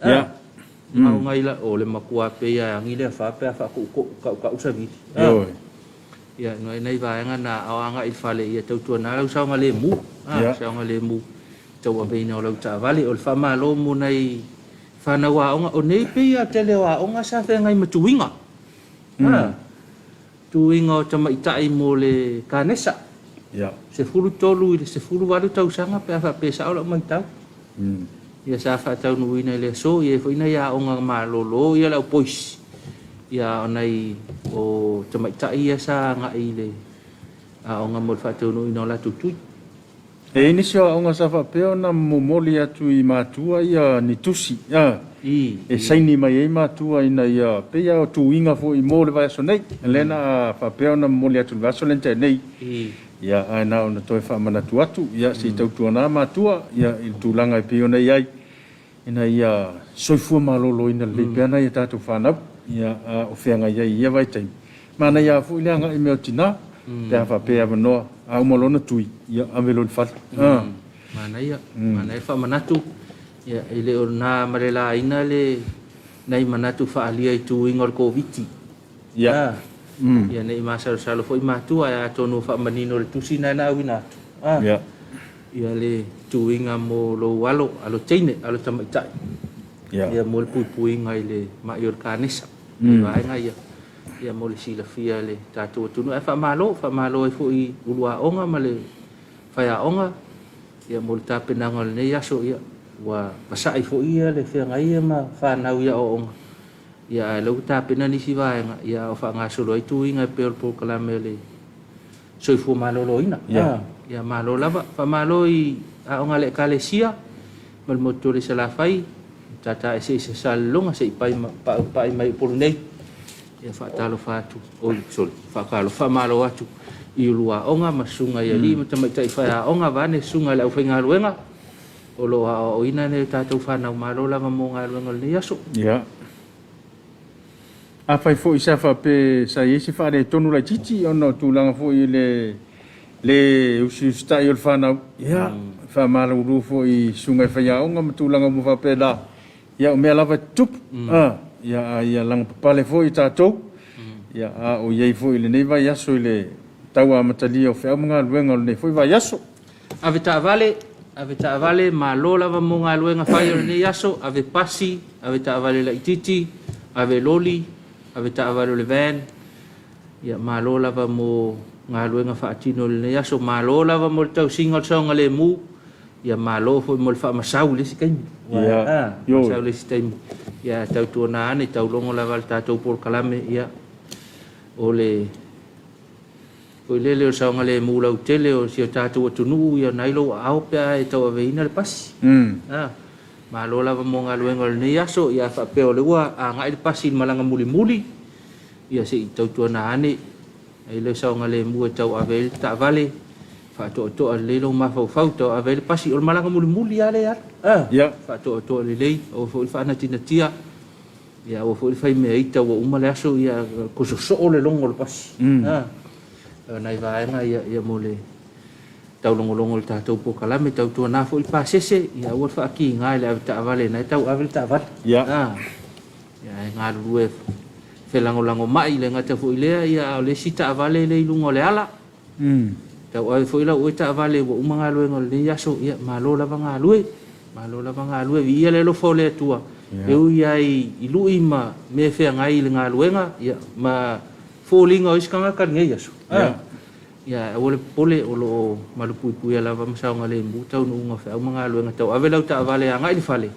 Ia. Maoga ila o le matua pe ia angi le fa pe fa ku ku ka ka usavili. Ioe. Ia no nei vaega na aoga i fale ia tautua na lau saogalemu. Saogalemu tauaveina o lau taavale. O le faamalo mo nai fanau aoga o nei pei a tele o aoga sa feagai ma tuiga. Tuiga o tamaitai mo le kanesa. 13 i le 18 tausaga pe a faapea sao lau matau. Ia sa faataunuuina i le aso ia foi nai aoga malolo ia le au poisi. Ia o nai o tamaitai ia sa agai i le aoga mo le faataunuuina o latou tui. E i ai nisi o aoga sa faapea ona momoli atu i matua ia ni tusi e saini mai ai matua ina ia pei lava o tuiga foi mo le vaiaso nei. Lea na faapea ona momoli atu i le vaiaso lea na tea nei. Ia, ae na ona toe faamanatu atu, ia, se i tautuana matua ia i le tulaga e pei ona i ai, ina ia soifua maloloina lelei pea nai a tatou fanau, ia, a o feagai ai i ia vaitaimi. Manaia lava foi le agai mai o tina, pe a faapea e avanoa, a uma loa ona tui, ia, ave loa i le fale. Manaia, manaia le faamanatu, ia, e le o na ma le laina le nai manatu faaalia i tuiga o le Koviti. Ia ne i masalosalo foi matua, ae atonu o faamanino le tusi na na auina atu. Ia le tuiga mo lou alo, alo teine, alo tamaitai. Ia mo le puipuiga i le mai o le kanesa. I vaega ia. Ia mo le silafia e le tatou atunuu. Ae faamalo, faamalo ai foi i ulu aoga ma le faiaoga ia mo le tapenaga o lenei aso. Ia ua vasai foi ia le feagai ma fanau i aoaoga. Ia ae lea ua tapena nisi vaega ia o faagasolo ai tuiga e pei o le polokalame o le soifua maloloina. Ia malo lava. Faamalo i aoga a le Ekalesia ma le motu o le Salafai, tata eseese Salelologa se i pai pai mai Upolu nei. Ia faatalofa atu, oi sorry, faatalofa faamalo atu i ulu aoga ma susuga i alii ma tamaitai faiaoga vaeane susuga i le aufaigaluega o lo o aoaoina nei o tatou fanau. Malo lava mo galuega o lenei aso. Ia. Afai foi sa faapea sa i ai se faaletonu laitiiti ona o tulaga foi i le le usiusitai o le fanau, ia, faamalulu foi i susuga i faiaoga ma tulaga uma faapena. Ia, o mea lava e tutupu. Ia, a ia lagopapale foi tatou. Ia, a o i ai foi i lenei vaiaso i le tau amatalia o feau ma galuega o lenei foi vaiaso. Ave taavale, ave taavale, malo lava mo galuega fai o lenei aso, ave pasi, ave taavale laitiiti, ave loli, ave taavale o le van. Ia malo lava mo galuega faatino o lenei aso, malo lava mo le tausiga o le saogalemu, ia malo foi mo le faamasau i le isi taimi. Masau i le isi taimi. Ia tautuana ane, taulogo lava le tatou polokalame, ia o le foi lele o le saogalemu lautele o si o tatou atunuu, ia nai lou aao pe a e tauaveina le pasi. Malo lava mo galuega o lenei aso, ia faapea o le ua agai le pasi i le malaga mulimuli, ia se i tautuana ane, ai le saogalemu e tauave ai le taavale, faatoatoa lelei lou mafaufau, tauave ai le pasi, o le malaga mulimuli lava lea e alu. Faatoatoa lelei, aua foi le faanatinatia, ia aua foi le faimea ita ua uma le aso, ia kososoo le logo o le pasi. O nai vaega ia, ia mo le taulogologo o le tatou polokalame, tautuana foi le pasese, ia aua le faakiga i le avetaavale na e tauave le taavale. Ia e galulue felagolagomai le gata foi lea, ia a o le isi taavale le i luga o le ala. Tauave foi lau oe taavale ua uma galuega o lenei aso, ia malo lava galue. Malo lava galue, viia le alofa o le Atua. E ui ai i lui ma mea feagai i le galuega, ia ma foliga o isi tagata lenei aso. Ia aua le popole o lo o malupuipuia lava ma saogalemu taunuuga o feau ma galuega. Tauave lau taavale agai i le fale,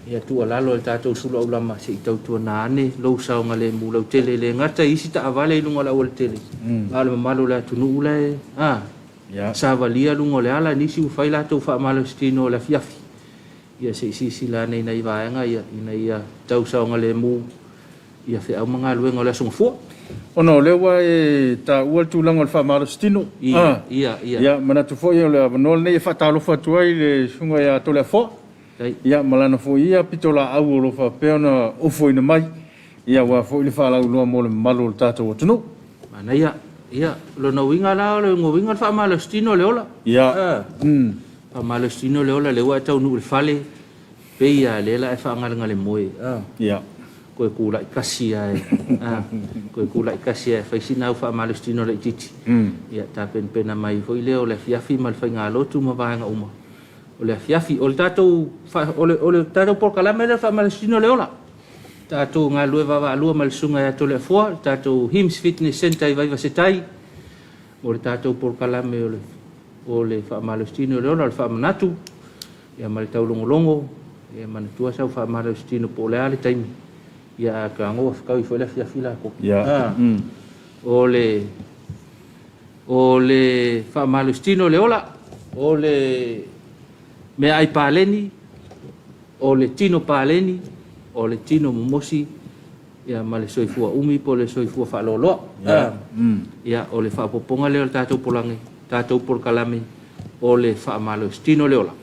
ia tuualalo e le tatou sulu aulama se i tautuana ane lou saogalemu lautele. E le gata i isi taavale i luga o le aualatele, a o le mamalu o le atunuu la e savalia luga o le ala, nisi ua fai latou faamalositino o le afiafi. Ia se i silasila ane i nai vaega ia ina ia tau saogalemu ia feau ma galuega o le aso Gafua. Ona o lea ua e taua le tulaga o le faamalositino. Ia, ia. Ia, manatu foi o le avanoa lenei e faatalofa atu ai i le susuga ia Toleafoa. Ia, ma lana foi ia pitolaau o lo o faapea ona ofoina mai, ia aua foi le faalauiloa mo le mamalu o le tatou atunuu. Manaia. Ia, lona uiga la o le uiga o le faamalositino o le ola. Faamalositino le ola, lea ua e taunuu i le fale, Pei lava lea la e faagalegale moe a. Ia. Toe tulai tasi lava e a, toe tulai tasi lava e fai sina au faamalositino laitiiti. Ia tapenapena mai foi lea o le afiafi ma le faigalotu ma vaega uma o le afiafi. O le tatou o le o le tatou polokalame lea o le faamalositino le ola. Tatou galulue vaavaalua ma le Susuga ia Toleafoa, le tatou Hims Fitness Centre i Vaivasetai mo le tatou polokalame o le o le faamalositino le ola, o le faamanatu ia ma le taulogologo, ia manatua sau faamalositino po o le a le taimi, ia a tago ua fetaui foi le afiafi latou. Ia. O le o le faamalositino le ola, o le meaai paleni, o le tino paleni, o le tino momosi, ia ma le soifua umi po o le soifua faaloaloa. Ia. Ia, o le faaopoopoga lea o le tatou polage, tatou polokalame o le faamalositino le ola.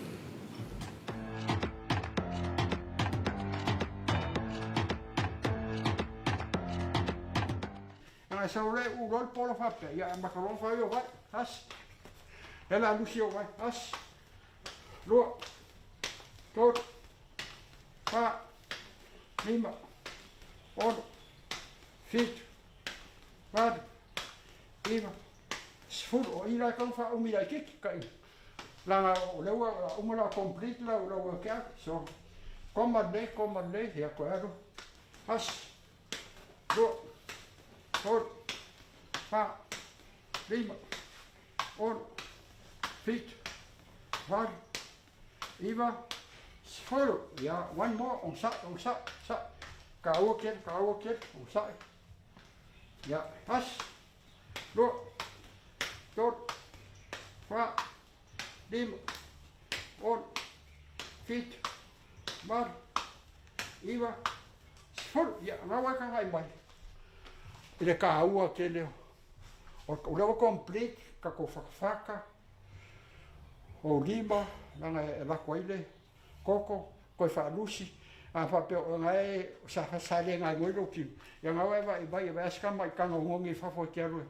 Ana sau le u loa le polo faapea, ia amata loa ona fai o vai, tasi. Lea la lusi o vai, tasi, lua, tolu, fa, lima, ono, fitu, valu, iva, sefulu. O i la e tatau ona faaumi laitiiti kai leaga o lea ua uma la complete lau lau workout. So, koma lelei, koma lelei, ia toe alu, tasi, lua, tolu, fa, lima, ono, fitu, valu, iva, sefulu. Ia, one more, onosai, onosai, onosai. Taua tele, taua tele, onosai. Ia, tasi, lua, tolu, fa, lima, ono, fitu, valu, iva, sefulu. Ia, na ua e tagai mai i le taua tele o o lea ua complete tatou fatafata o lima leaga e lako ai le koko toe faalusi a faapea o na e sa sa le galuega lou tino ia na ua e vaai mai e vaai se tamaitaga o ogi i fafo e te alu e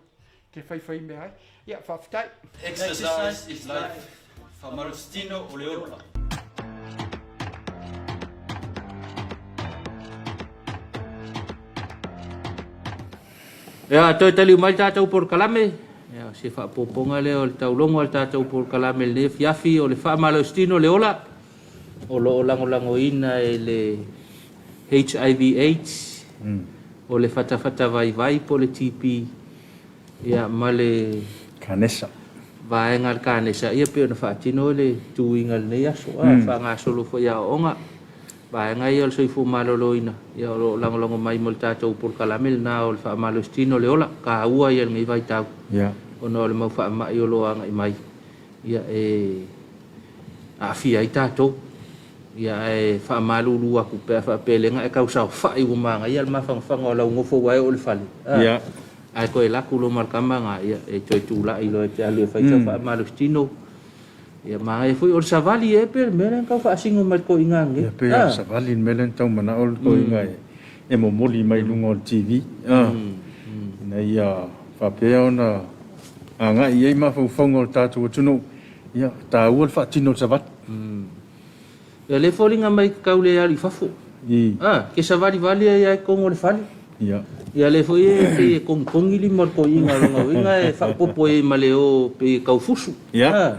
te faifai mea ai ia faafetai. Exercise is life. Faamalositino o le ola. Ia, toe taliu mai le tatou polokalame. Ia, o se faaopoopoga lea o le taulogo a le tatou polokalame i lenei afiafi, o le faamalositino o le ola o lo o lagolagoina e le HIV AIDS, o le fatafata vaivai po o le TB, ia ma le Kanesa. Vaega a le Kanesa, ia pei ona faatino le tuiga i lenei aso, a faagasolo foi aoaoga. Vaega ia o le soifua maloloina, ia o lo o lagolago mai mo le tatou polokalame lena o le faamalositino o le ola, taua ia i lenei vaitau, ona o le mau faamai o lo o agai mai, ia e aafia ai tatou. Ia ae faamalulu atu pe a faapea le ga e tau saofai ua manaia le mafanafana o lau nofo ua e oo i le fale, a ae toe alu atu loa ma le tama na, ia e toe tulai loa e te alu e fai sau faamalositino. Ia manaia foi o le savali ea pe o le mea lea na tau faasino mai le toeaina ananei. Ia pei o le savali le mea lea na tau manao le toeaina e momoli mai luga o le TV ina ia faapea ona agai i ai mafaufauga o le tatou atunuu, ia taua le faatino o le savali. Ia lea e foliga mai tau le alu i fafo. A, ke savali vali ai lava i totonu o le fale. Ia. Ia lea foi e pei e togitogi lima o le toeaina, o lona uiga e faaopoopo ai ma le o pei e taufusu. Ia. A,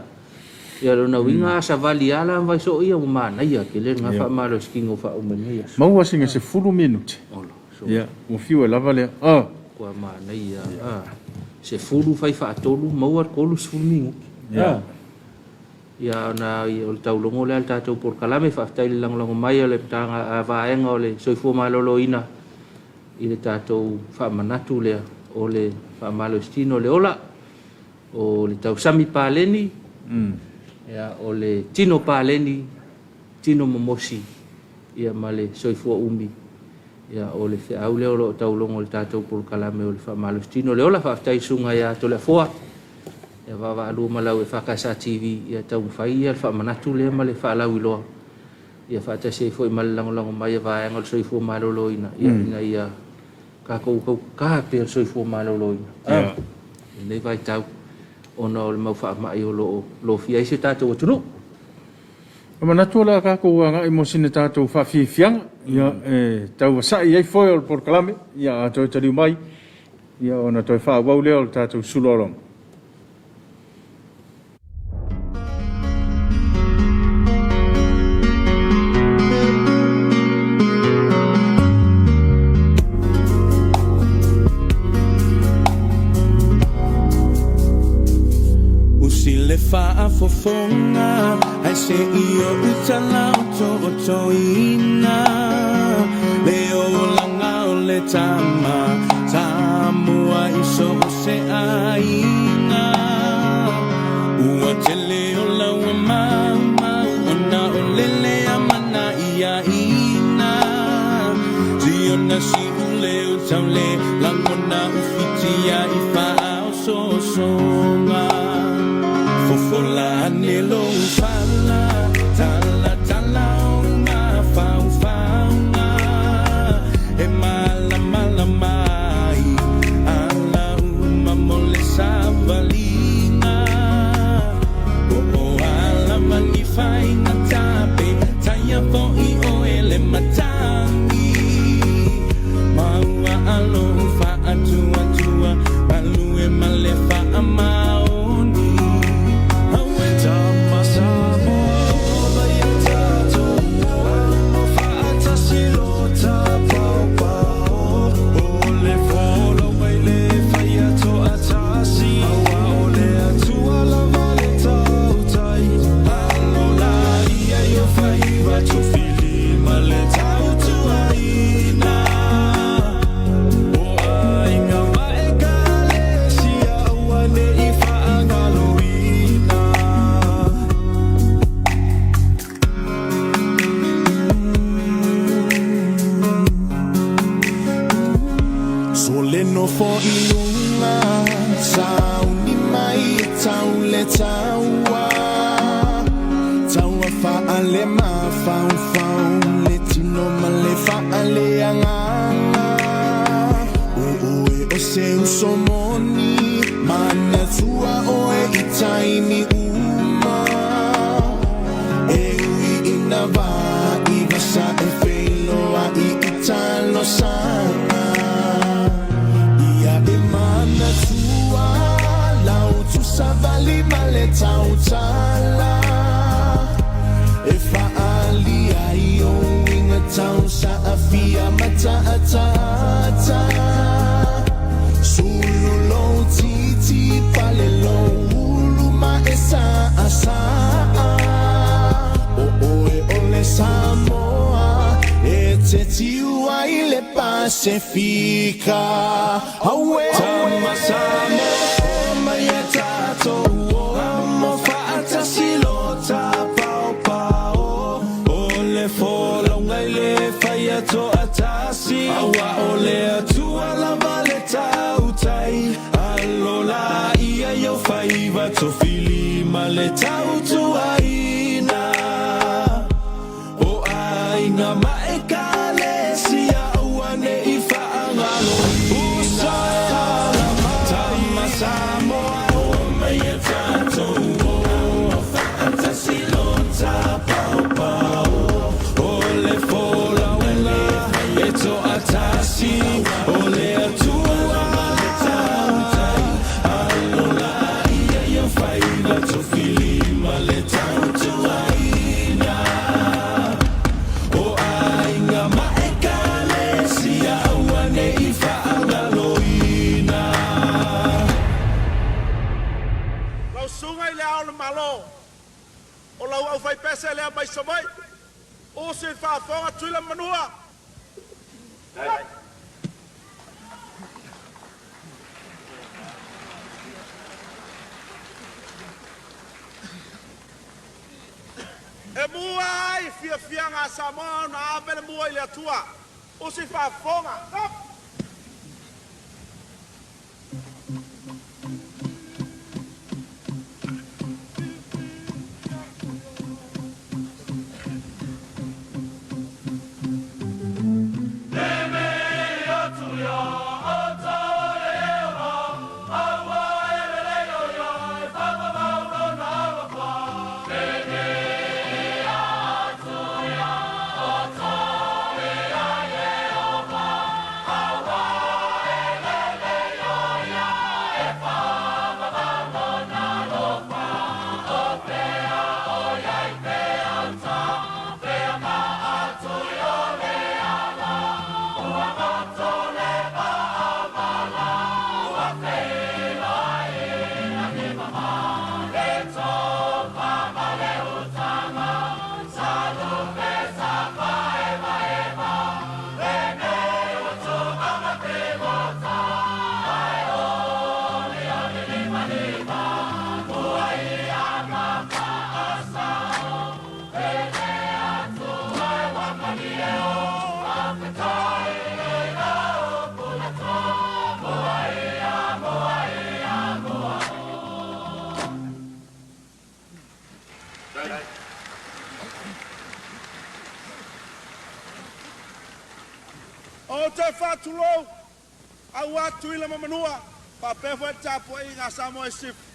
ia lona uiga a savali lava la ma vaisoo ia ua manaia tele lena faamalositino faauma i lenei aso. Maua sina 10 minute. Ola, so. Ia, ua fiu e lava lea. A. Ua manaia. A, 10 fai faatolu maua le 30 minute. Ia. A. Ia ona o le taulogo lea a le tatou polokalame, faafetai i le lagolago mai a le Vaega o le Soifua Maloloina i le tatou faamanatu lea o le faamalositino o le ola, o le tausami paleni, ia, o le tino paleni, tino momosi, ia ma le soifua umi. Ia, o le feau lea o lo o taulogo i le tatou polokalame o le faamalositino o le ola. Faafetai i le Susuga ia Toleafoa, ia vaavaalua ma lau EFKS TV, ia taumafai ia le faamanatu lea ma le faalauiloa, ia faatasi ai foi ma le lagolago mai a vaega o le soifua maloloina, ia, ina ia tatou tautatā pea le soifua maloloina i lenei vaitau ona o le mau faamai o lo o lofia ai si o tatou atunuu. Manatu o le a tatou agai mo sina tatou faafiafiaga, ia, e tauvasa'i ai foe o le polokalame, ia, a toe taliu mai, ia, ona toe faaauau lea o le tatou sulualoga. Usi le faafofoga ae se'i ou tala o to'otoina le olaga o le tama Samoa i so o se aiga. Ua tele o laua maumau ona o lele amanaiaina. Siona si'u o taule lagona ufitia i faaosoosoga. Fofola ane lou fala, talatala o mafaufauga. E malamalama ai ala uma mo le savaliga. O o ala ma ni faiga tape, taia fo'i oe le matagi. Maua alo faatuatua, galue ma le faamaoni. Aue tama Samoa o mai e tatou, amo faatasi lo tapaopao. O le folau mai le faia to'atasi, aua o le Atua lava le tautai. Alo laia i o faiva tofilima le tautuaina. O aiga ma ekalesia aua ne'i faagaloina. So le nofo i luga, sauni mai e tau le taua. Taua faale mafaufau, le tino ma le faale agaga. O oe o se uso moni, manatua oe i taimi uma. E ui ina va'i vasa e feiloa'i i talosaga. Ia e manatua, lau tusavali ma le tautala. E faalia i o uiga tau saafia ma taataata. Sulu lou titi pale lou ulu ma e saasaa. O oe o le Samoa, e te tiu ai le Pasefika. Aue tama Samoa mai e tatou o amo faatasi lo tapaopao. O le folauga i le faia to'atasi, aua o le Atua lava le tautai. Alo laia i au faiva tofilima le tautuaina. O aiga ma ekalesia aua ne'i faagaloina. Tama Samoa o mai e tatou o faatasi lo tapaopao. O le folauga e to'atasi, o le Atua lava le tautai. Alo laia i au faiva tofilima le tautuaina. O aiga ma ekalesia aua ne'i faagaloina. Lau susuga i le Ao o le Malo, o lau aufaipese lea mai Savaii, usi le faafofoga Tutuila ma Manua. E mua ai fiafiaga a Samoa ona ave le mua i le Atua. Usi le faafofoga. O te whātulou, au atu i le mamanua, whapea foi tapuaiga a Samoa i Sifo.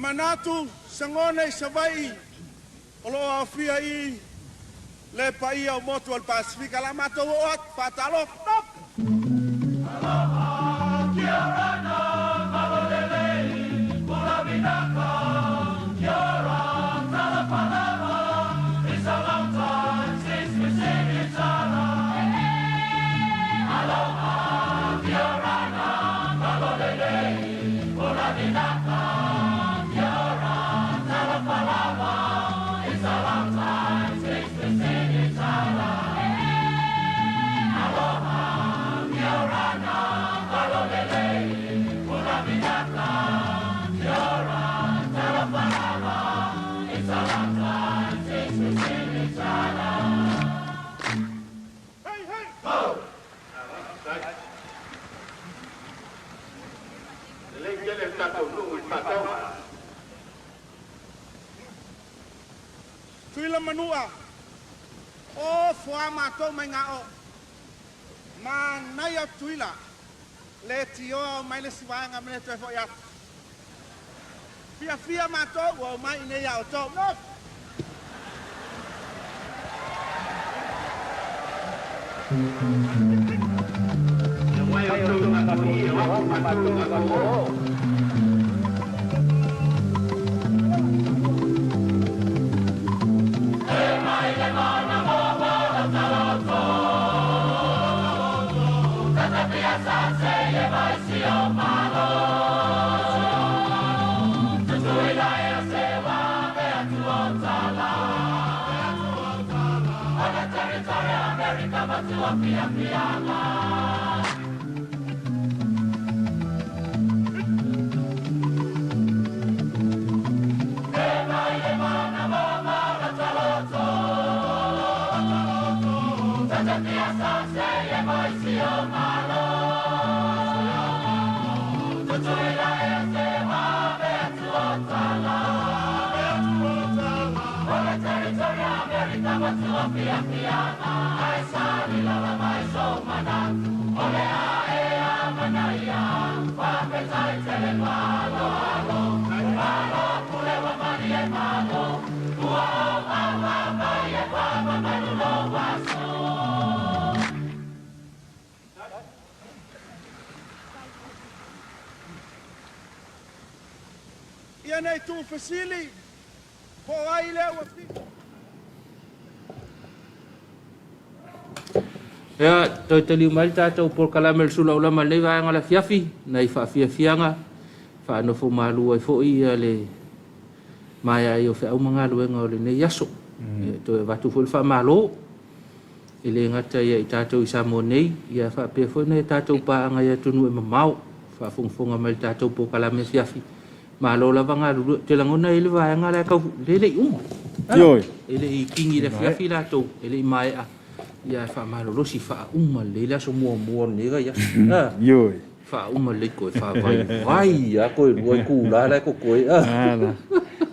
Manatu sagona i Savaii o loo aofia i le paia o motu o le Pasifika la matou oo atu faatalofa. Tuila manua o foa matou mai ngā o manaia Tuila le tioa o mai le sivaega me le toe fo'i atu. Fiafia matou ua omai i nei a outou. No! Ia ne i tuufesili, po o ai lea ua piki. Ia, toe taliu mai le tatou polokalame o le Sula Ulama i lenei vaega o le afiafi, nai faafiafiaga, faanofo malu ai foi ia le maea ai o feau ma galuega o lenei aso. Ia, toe avatu foi le faamalo, e le gata ia i tatou i Samoa nei, ia faapea foi nai a tatou paaga i atunuu e mamao, faafogafoga mai i le tatou polokalame afiafi. Malo lava galulue. Ou te lagona e i ai le vaega la e tau, lea e le i uma. Ioe. E le i kini i le afiafi latou, e le i maea. Ia ae faamalolosi, faauma lelei le aso muamua o lenei vaiaso. Ioe. Faauma lelei toe faavaivai lava toe lua itula la e totoe. Ala,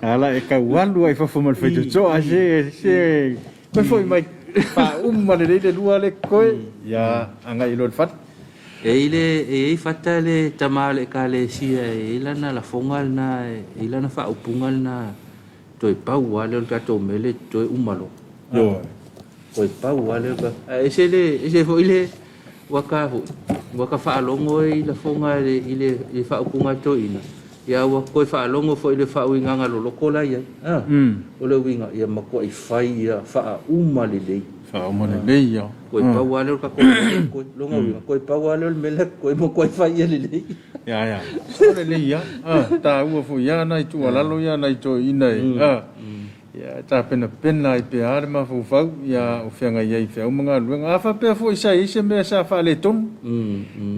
ala e tau alu ai fafo ma le faitotoa se se toe foi mai faauma lelei le lua lea e totoe, ia agai loa i le fale. E i ai e i ai fata le tama o le Ekalesia e i ai lana lafoga lena, e i ai lana faaupuga lena, toe pau lava lea o le tatou mele toe uma loa. Ioe. Toe pau lava lea o le Ae ese le, ese foi le, ua ta foi, ua ta faalogo i lafoga i le faaupuga a le toeaina, ia ua toe faalogo foi i le faauigaga loloto la e i ai. O le uiga, ia matuai fai ia faauma lelei. Faauma lelei ia. Toe pau lava lea o le tatou mea lea e totoe. Lona uiga, toe pau lava lea o le mea lea e totoe, matuai fai ia lelei. Ia, ia. O lelei ia. Taua foi ia nai tuualalo ia nai toeaiina e, ia, e tapenapena ai pea le mafaufau, ia, o feagai ai i feau ma galuega. A faapea foi sa i ai se mea sa faaletonu,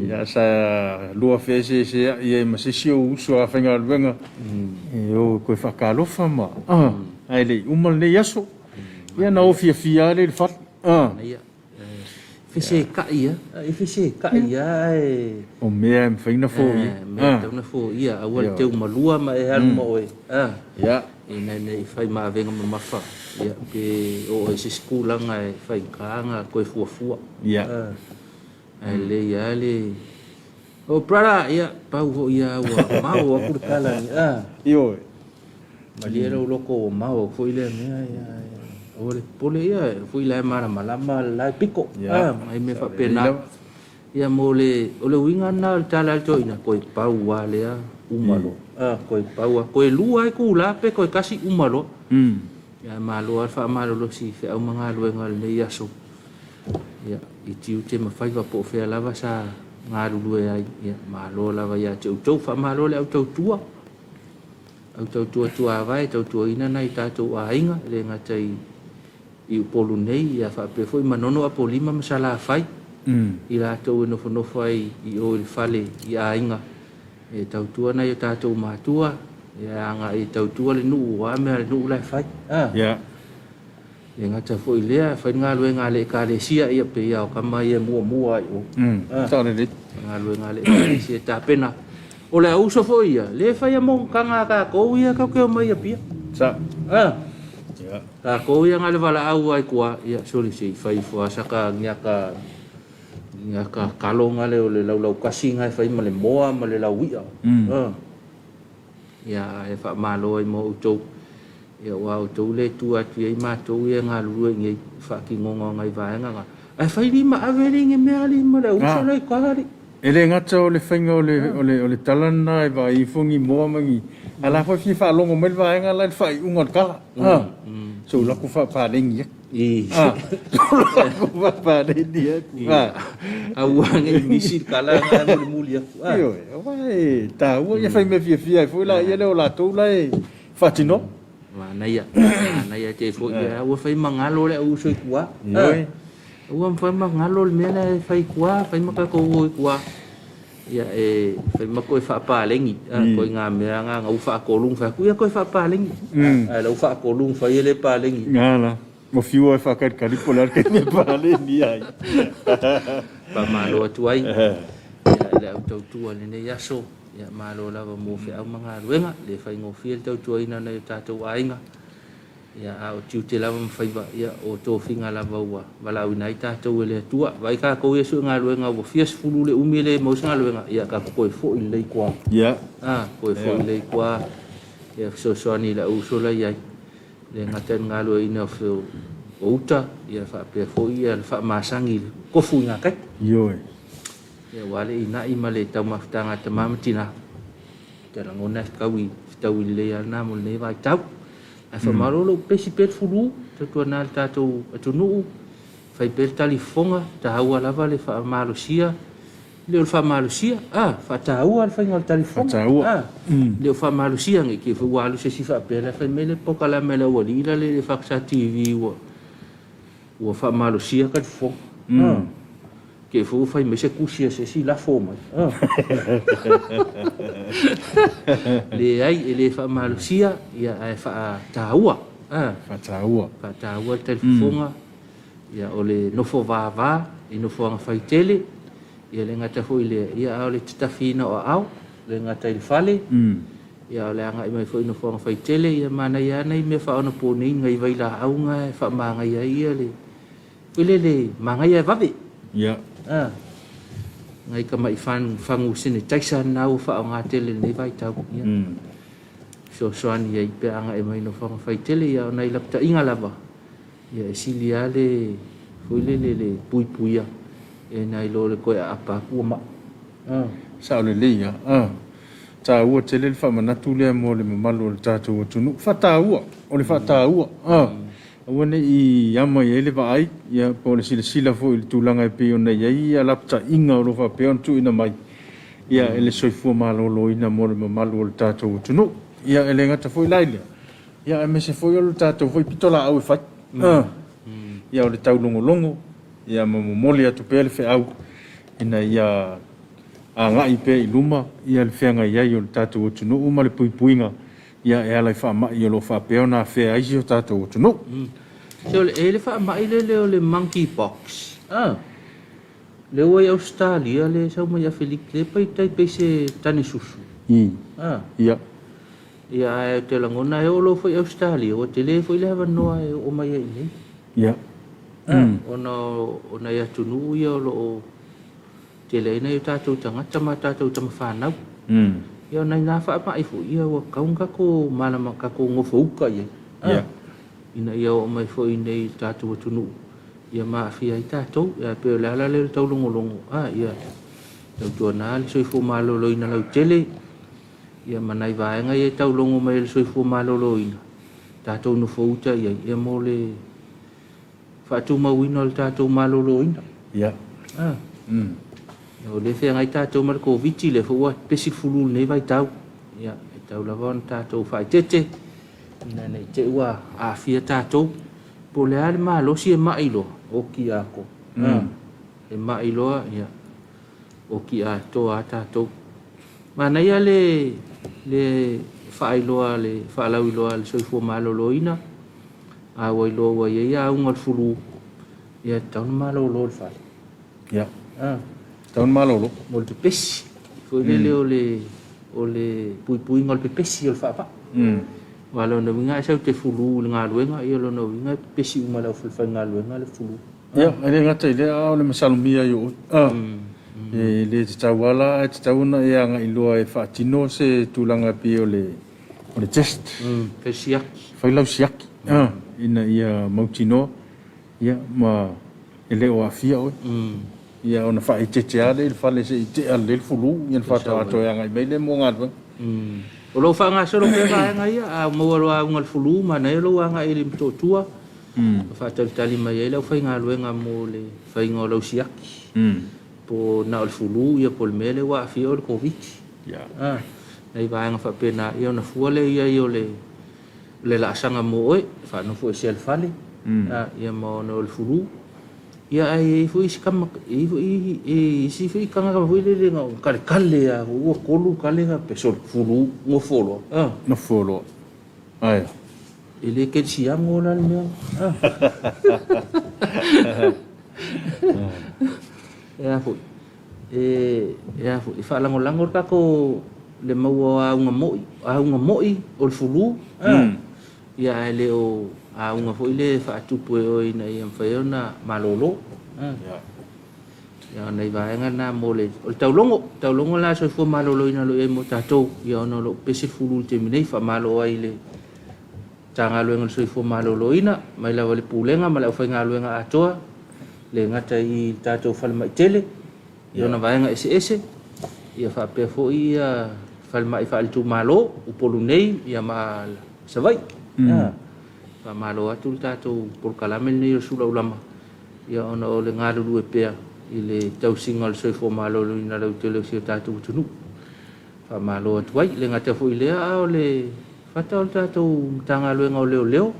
ia, sa lua feeseeseai ai ma se isi ou uso a faigaluega, e o e toe faatalofa ma, ae le i uma lenei aso. Ia na o fiafia lava lea i le fale. Ia, fesetai lava, e fesetai lava ae... O mea e mafai ona foia. Mea e tatau ona foia, aua le teu malua ma e alu ma oe. Ia. Ina ne i fai ma avega mamafa, ia, pe oo ai i se isi tulaga e faigata ona toe fuafua. Ia. Ae lelei lava le... Oh brother, ia, pau foi lava ua mao atu le tala. Ioe. Malie lou loto ua mao atu foi lea mea, ia, aua le popole, ia, foi la e malamalama le la e pito. Ia. Nai mea faapena. Ia mo le, o le uiga lena o le tala a le toeaina, toe pau lava lea, uma loa. Toe pau lava, toe lua itula pe toe tasi uma loa. Ia, malo lava le faamalolosi i feau ma galuega o lenei aso. Ia, i tiute ma faiva po o fea lava sa galulue ai, ia, malo lava ia te outou. Faamalo le au tautua, au tautua tuavae, tautuaina nai tatou aiga, e le gata i i Upolu nei, ia faapea foi Manono, Apolima ma Salafai, i latou e nofonofo ai i o i le fale i aiga, e tautua nai o tatou matua, ia agai e tautua le nuu, aua mea a le nuu la e fai. Ia. E le gata foi i lea, fai le galuega a le Ekalesia, ia pei lava o tama ia e muamua i o. Sao lelei. Galuega a le Ekalesia e tapena. O le auso foi ia, lea e faia monotaga a tatou ia tatou te omai i Apia. Sao. Ia. Tatou ia na o le valaau lava i tua, ia soli se i fai ifo lava saka niaka, niaka kalo na lea o le laulautasi na e fai ma le moa ma le lauia. Ia, ae faamalo ai mo outou. Ia, aua o outou lea e tua atu i ai matou ia e galulue i inei i faatinoga o nai vaega na. Ae fai lima ave alii ni mea alii ma le uso la i uta alii. E le gata o le faiga o le, o le, o le tala lena e vaai ifo ni moa ma ni, a o la foi e fia faalogo mai le vaega la i le faaiuga o le tala. Se i ou alu atu faapaleni atu. Faapaleni atu. Aua ne i misi le tala lena e mulimuli atu. Ioe, aua e taua ia fai mea fiafia ai foi laia lea o latou la e faatinoa. Manaia, manaia te foi ia ua fai magalo le au uso i tua. Ioe. Ua fai magalo le mea lea e fai i tua, fai ma tatou o i tua. Ia e fai ma toe faapaleni, koe ngā mea ngā ngau faatolu fai atu, ia toe faapaleni. Ae lau faatolu fai e le paleni. Ngā la. Mo fiu e whakalikali po le ala me paleni ai. Faamalo atu ai. Ia le au tautua lenei aso. Ia malo lava mo feau ma galuega, le faigofie le tautuaina o nai o tatou aiga. Ia a o tiute lava ma faiva, ia o tofiga lava ua valaauina ai tatou e le Atua. Vaai tatou ia sue galuega ua fia sefulu le umi e le maua se galuega, ia tatou toe foi lelei i tua. Ia. Toe foi lelei i tua, ia fesoasoani i le au uso la i ai. Le gata i le galueaiina o uta, ia faapea foi ia le faamasani i le tofu i gakai. Ioe. Ia aua le inai ma le taumafataga a tama ma tina. Te lagona e fetaui, fetaui lelei lava lena mo lenei vaitau. Ae faamalo o lo o pepesi pea le fulu, tautuana le tatou atunuu, fai pea le talifofoga, taua lava le faamalosia, le o le faamalosia, a, faataua le faiga o le talifofoga. Faataua. A, le o faamalosia nei te i foi ua alu se isi faapea la fai mai le polokalame a le aualii la le FAST TV ua ua faamalosia talifofoga. A, te i foi ua fai mai se tusi a se isi lafo mai. A. Leai, e le faamalosia, ia ae faataua. A. Faataua. Faataua le talifofoga. Ia, o le nofo vava i nofoaga faitele, ia le gata foi i lea, ia a o le tatafiina o aao, le gata i le fale, ia o le agai mai foi i nofoaga faitele, ia manaia lava nai mea faaonaponei, nai vailaau na e faamanaia ai ia le, foi lele, manaia e vave. Ia. A, nai tamai fagu sanitizer na ua faaaoga tele i lenei vaitau, ia. Fesoasoani ai pe a agai mai i nofoaga faitele, ia o nai lapataiga lava, Ia e sili lava le foi lele le puipuia e nai lo le toe aapa atu ua mai. Ah. Sao lelei lava. Ah. Taua tele le faamanatu lea mo le mamalu o le tatou atunuu. Faataua, o le faataua. Ah. Aua ne i ama i ai le vaai, ia, po o le silasila foi i le tulaga e pei ona i ai ia lapataiga o lo o faapea ona tuuina mai, ia, e le soifua maloloina mo le mamalu o le tatou atunuu. Ia, e le gata foi la i lea, Ia aemaise foi o le tatou foi pitolaau e fai. Ia o le taulogologo ia ma momoli atu pea le feau ina ia agai pea i luma ia le feagai ai o le tatou atunuu ma le puipuiga ia e ala i faamai o lo o faapea ona afea ai si o tatou atunuu. Se o le e le faamai lele o le monkey pox a lea ua i Ausetalia lea e sau mai Afeliki lea e tai pei se tane susu a Ia. Ia, ae ou te lagona e oo loa foi i Ausetalia, ua tele foi le avanoa e oo mai ai i inei. Ia. Ona o nai atunuu ia o lo o tele ai nai o tatou tagata ma tatou tamafanau. Ia, o nai na faamai foi, ia ua tatau ona tatou malama, tatou nofouta i ai. Ia. Ina ia oo mai foi i inei i le tatou atunuu, ia ma aafia ai tatou. Ia, pei o le ala lea o le taulogologo, ia tautuana le soifua maloloina lautele. Ia ma nai vaega ia e taulogo mai e le soifua maloloina, tatou nofouta i ai, ia mo le faatumauina o le tatou maloloina. Ia. Ah. O lea e feagai tatou ma le Koviti, lea foi ua pepesi le fulu i lenei vaitau. Ia, e tatau lava ona tatou faaeteete, ina ne i te i ua aafia tatou. Po o le a le malosi e mai loa, oki atoa. E mai loa, ia, oki atoa lava tatou. Manaia le le faailoa le faalauiloa a le soifua maloloina, a ua iloa ua i ai auga o le fulu, ia e tatau ona malolo i le fale. Ia. Ah. Tatau ona malolo. Mo le pepesi. Foi lele o le o le puipuiga o le pepesi o le faavaa. Aua o lona uiga a sau te fulu i le galuega, ia o lona uiga e pepesi uma e le aufaigaluega le fulu. Ia, e le gata i lea, a o le masalomia i oe. E le tatau lava la, ae tatau ona e agai loa e faatino se tulaga e pei o le, o le test. Fai siaki. Fai lau siaki, ina ia mautinoa, ia, ma e le o aafia oe. Ia, ona faaeteete lava lea i le fale se i tea lelei le fulu, ia ona faatoa toe agai mai lea mo galuega. O lo o faagasolo pea vaega ia, a maua loa auga o le fulu, manaia lou agai i le Motootua, ma faatalitali mai ai le aufaigaluega mo le faiga o lau siaki, po na o le fulu ia po o le mea lea ua aafia oe i le Koviti. A, nai vaega faapena, ia ona fua lea i ai o le le laasaga mo oe, faanofoesea i le fale, a, ia ma ona o le fulu. Ia ae i ai foi isi tama, e i ai foi isi foi tagata foi lele na o kaletale lava, ua tolu kale faapea, sole, fulu, nofo loa. A. Nofo loa. Aia. E le kerisiano la le mea. E a foi, e, e a foi, e faalagolago le tatou, le maua o auga moi, auga moi o le fulu, ia ae le o auga foi lea e faatupu e oe ina ia mafai ai ona malolo. Ia, o nai vaega na mo le, o le taulogo, taulogo la soifua maloloina o lo o i ai mo tatou, ia ona o lo o pepesi le fulu i le taimi nei, faamalo ai i le Matagaluega o le Soifua Maloloina, mai lava i le Pulega ma le aufaigaluega atoa, e le gata i le tatou falemai tele i ona vaega eseese, ia faapea foi Falemai Faale-itumalo, Upolu nei ia ma Savaii. Faamalo atu le tatou polokalame lenei o le Sulaulama ia ona o le galulue pea i le tausiga o le soifua maloloina lautele o si o tatou atunuu. Faamalo atu ai. E le gata foi i lea, a o le fata o le tatou Matagaluega o Leoleo,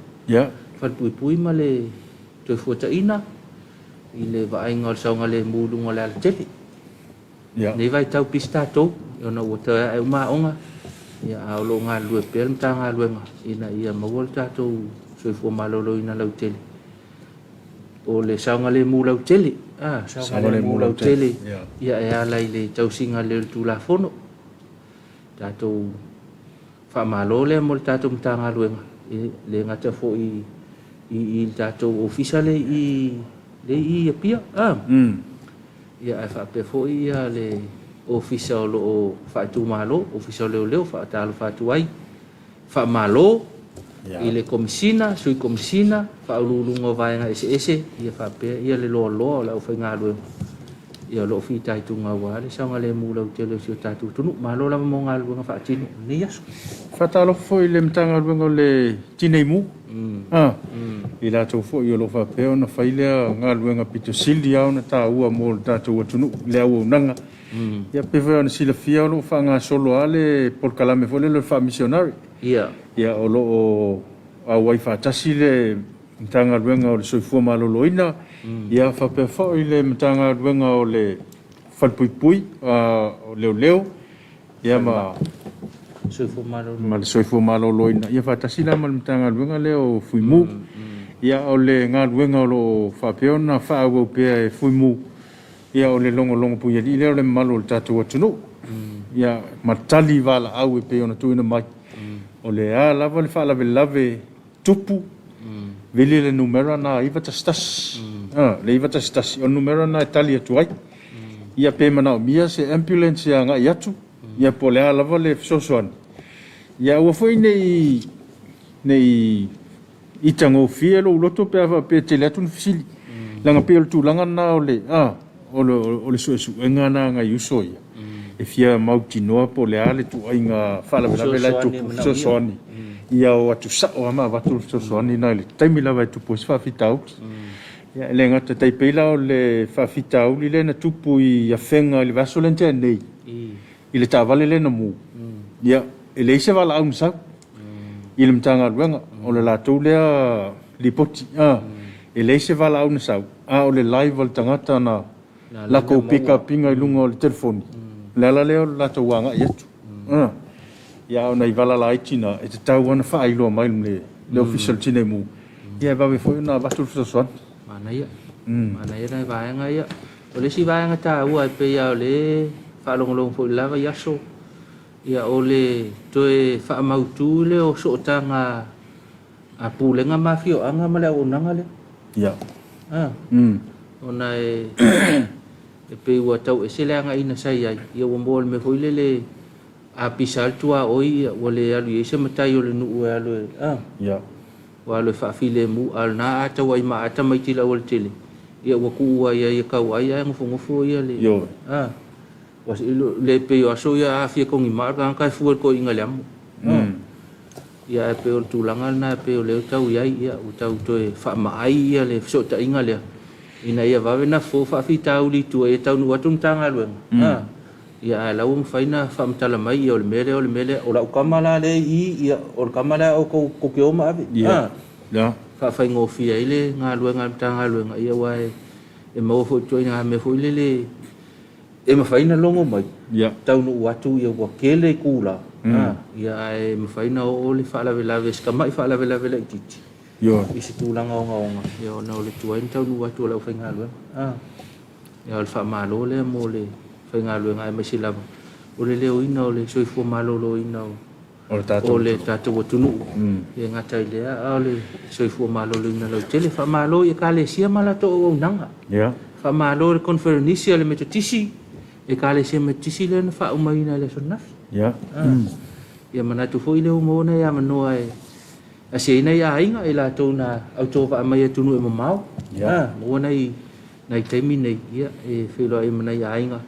Falepuipui ma le Toefuataiga i le vaaiga o le saogalemu i luga o le alatele. Lenei vaitau pisi tatou ona ua toe ae uma aoga, ia, a o lo o galulue pea le Matagaluega ina ia maua le tatou soifua maloloina lautele. O le saogalemu lautele, saogalemu lautele, ia, e ala i le tausiga lelei o le Tulafono. Tatou faamalo lea mo le tatou Matagaluega, e le gata foi i le tatou ofisa le i le i Apia, ia, ae faapea foi ia le ofisa o lo o faaitumalo, ofisa o leoleo. Faatalofa atu ai, faamalo i le Komisina, Sui Komisina, faauluuluga o vaega eseese, ia faapea ia le loaloa o le aufaigaluega ia o lo o fitaituga aua le saogalemu lautele o si o tatou atunuu. Malo lava mo galuega faatino i lenei aso. Faatalofa foi i le Matagaluega o le Tinei Mu, i latou foi o lo o faapea ona fai lea galuega pito sili lava ona taua mo le tatou atunuu, le auaunaga. Ia pei foi ona silafia o lo o faagasolo lava le polokalame foi lea o le faamisionare. Ia o lo o auai faatasi le Matagaluega o le Soifua Maloloina, ia faapea foi le Matagaluega o le Falepuipui, o Leoleo, ia ma le Soifua Maloloina, ia faatasi la ma le Matagaluega lea o Fuimu. Ia o le galuega o lo o faapea ona faaauau pea e Fuimu, ia o le logologo puialii lea o le mamalu o le tatou atunuu. Ia ma tali valaau e pei ona tuuina mai. O le a lava le faalavelave tupu, vili le numera na 911. Le 911, o le numera na e tali atu ai. Ia pe manaomia se ambulance e agai atu, ia po o le a lava le fesoasoani. Ia aua foi nei itagofie lou loto pe a faapea e tele atu ni fesili. Leaga pei o le tulaga lena o le o le suesuega lena a nai uso ia, e fia mautinoa po o le a le ituaiga faalavelave la e tupu, fesoasoani. Ia o atu sao lava ma avatu le fesoasoani lena i le taimi lava e tupu ai se faafitauli. Ia e le gata tai pei la o le faafitauli lea na tupu i Afega i le vaiaso lea na tea nei, i le taavale lea na mu, ia, e leai se valaau na sau i le Matagaluega, o le latou lea lipoti, e leai se valaau na sau, a o le live a le tagata na latou pick up ina i luga o le telefoni, le ala lea o le latou agai atu. Ia, a o nai vala laiti na, e tatau lava ona faailoa mai i le Ofisa o le Tinei Mu, ia e vave foi ona avatu le fesoasoani. Manaia, manaia nai vaega ia. O le isi vaega taua e pei lava o le faalogologo foi i le la vaiaso, ia o le toe faamautu lea o sootaga a pulega ma afioaga ma le auaunaga lea. Ona e pei ua tau ese le agaiina sa i ai, ia ua maua i le mea foi lele a pisa lava le tuaoi ua le alu i ai se matai o le nuu e alu e, ua alu e faafilemu, a o lena a tau ai maata tamaiti i le aualatele, ia ua tuu ai ai e tau ai ae nofonofo ia le le pei o aso ia a fia togimaa le tagata e fua i le toeaina i le amo. Ia ae pei o le tulaga lena e pei o lea ua tau i ai, ia ua tau toe faamaai ia le fesootaiga lea ina ia vave ona fofo faafitauli i tua ia taunuu atu le Matagaluega. Ia ae la ua mafai ona faamatala mai ia o le mea lea o le mea lea o lau tama la lea i i, ia o le tama lea o tou tou te o ma ave. Faafaigofie ai le galuega a le Matagaluega, ia aua e maua foi i ituaiga mea foi lele e mafai ona logo mai, taunuu atu ia ua tele itula, ia ae mafai ona oo le faalavelave, se tamai faalavelave laitiiti i se tulaga ogaoga, ia ona o le tuai ona taunuu atu o le aufaigaluega. Ia o le faamalo lea mo le faigaluega aemaise lava o le leoina o le soifua maloloina o le tatou atunuu. E gata i lea, a o le soifua maloloina lautele. Faamalo i Ekalesia ma latou auaunaga. Faamalo i le Koneferenisi a le Metotisi, Ekalesia Metotisi lea na faaumaina i le aso ananafi. Ia manatu foi lea ua maua nai avanoa e asiaina i aiga i latou na autovaa mai atunuu e mamao. Maua nai nai taimi nei, ia e feiloai ma nai aiga,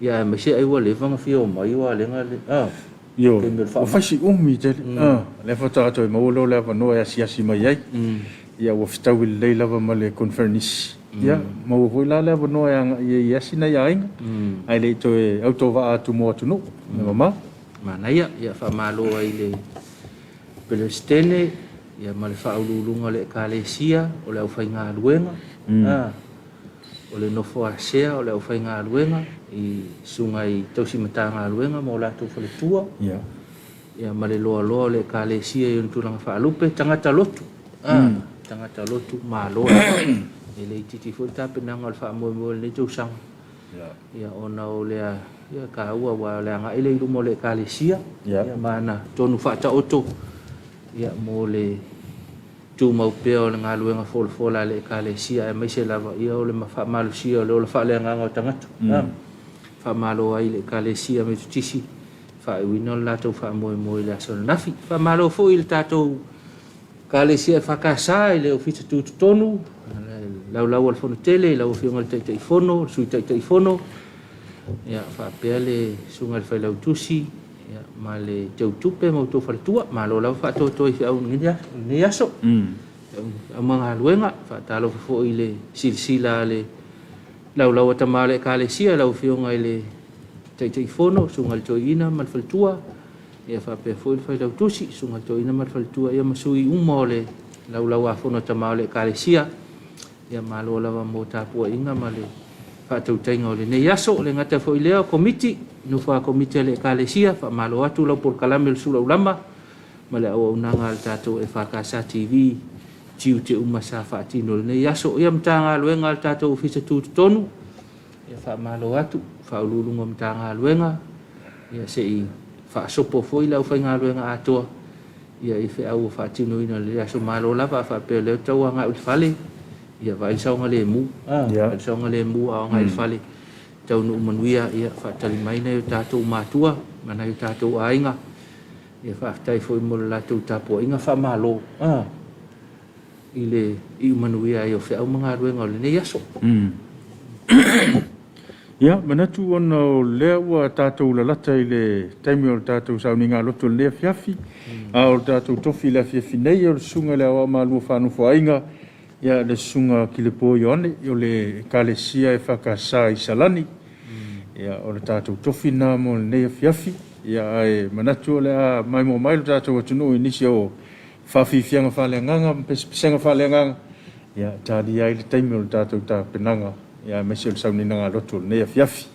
ia aemaise ai ua leva ona fia omai ua alega le Ioe, taimi o le ua faamai. fai si umi tele, lea faatoa toe maua lea o le avanoa e asiasi mai ai. Ia ua fetaui lelei lava ma le conferenisi. Ia, maua foi la le avanoa e agai ai e asi nai aiga, ae le i toe autovaa atu mo atunuu e mamao. Manaia, ia faamalo ai i le Peresetene ia ma le faauluuluga o le Ekalesia o le aufaigaluega, o le nofo asea o le aufaigaluega i susuga i tausi Matagaluega ma o latou faletua, ia ma le loaloa o le Ekalesia i ona tulaga faalupe, tagata lotu, tagata lotu malo lava. E le itiiti foi le tapenaga o le faamoemoe o lenei tausaga, ia ona o lea ia taua aua o le agai lea i luma o le Ekalesia, ia ma ana tonu faataoto ia mo le tumau pea o le galuega folafola a le Ekalesia, aemaise lava ia o le faamalosia o le ola faaleagaga o tagata. Faamalo ai i le Ekalesia Metotisi faaiuina o le latou faamoemoe i le aso ananafi. Faamalo foi i le tatou Ekalesia EFKS i le Ofisa Tutotonu, laulau a le Fonotele i lau Afioga i le Taitaifono, le Sui Taitaifono, ia faapea le Susuga i le Failautusi ia, ma le Teutupe ma outou faletua. Malo lava faatoatoa i feau i lenei aso. Feau ma galuega. Faatalofa foi i le silasila a le laulau a tama o le Ekalesia i lau Afioga i le Taitaifono, Susuga i le Toeaina ma le faletua, ia faapea foi le Failautusi, Susuga i le Toeaina ma le faletua, ia ma sui uma o le laulau-a-fono a tama o le Ekalesia. Ia malo lava mo tapuaiga ma le faatautaiga o lenei aso. O le gata foi lea o komiti, nofo a komiti a le Ekalesia, faamalo atu lau polokalame o le Sulaulama ma le auaunaga a le tatou EFKS TV, tiute uma sa faatino i lenei aso. Ia Matagaluega a le tatou Ofisa Tutotonu, ia faamalo atu, Faauluuluga o Matagaluega, ia se i faasopo foi le aufaigaluega atoa ia i feau ua faatinoina i lenei aso. Malo lava, a faapea o lea ua tau agai i le fale, ia vaai le saogalemu, vaai le saogalemu a o agai i le fale, taunuu manuia, ia faatali mai nai o tatou matua ma nai o tatou aiga. Ia faafetai foi mo le latou tapuaiga faamalo i le iu manuia ai o feau ma galuega o lenei aso. Ia, manatu ona o lea ua tatou lalata i le taimi o le tatou sauniga lotu o lenei afiafi, a o le tatou tofi i le afiafi nei o le susuga i le Aoao Malua Faanofoaiga, ia le susuga Kilepo Ioane o le Ekalesia EFKS i Salani. Ia, o le tatou tofi lena mo lenei afiafi. Ia, ae manatu o le a maimoa mai le tatou atunuu i nisi o faafiafiaga faaleagaga ma pesepesega faaleagaga, ia, e talia ai le taimi o le tatou tapenaga, ia, aemaise o le sauniga lotu o lenei afiafi.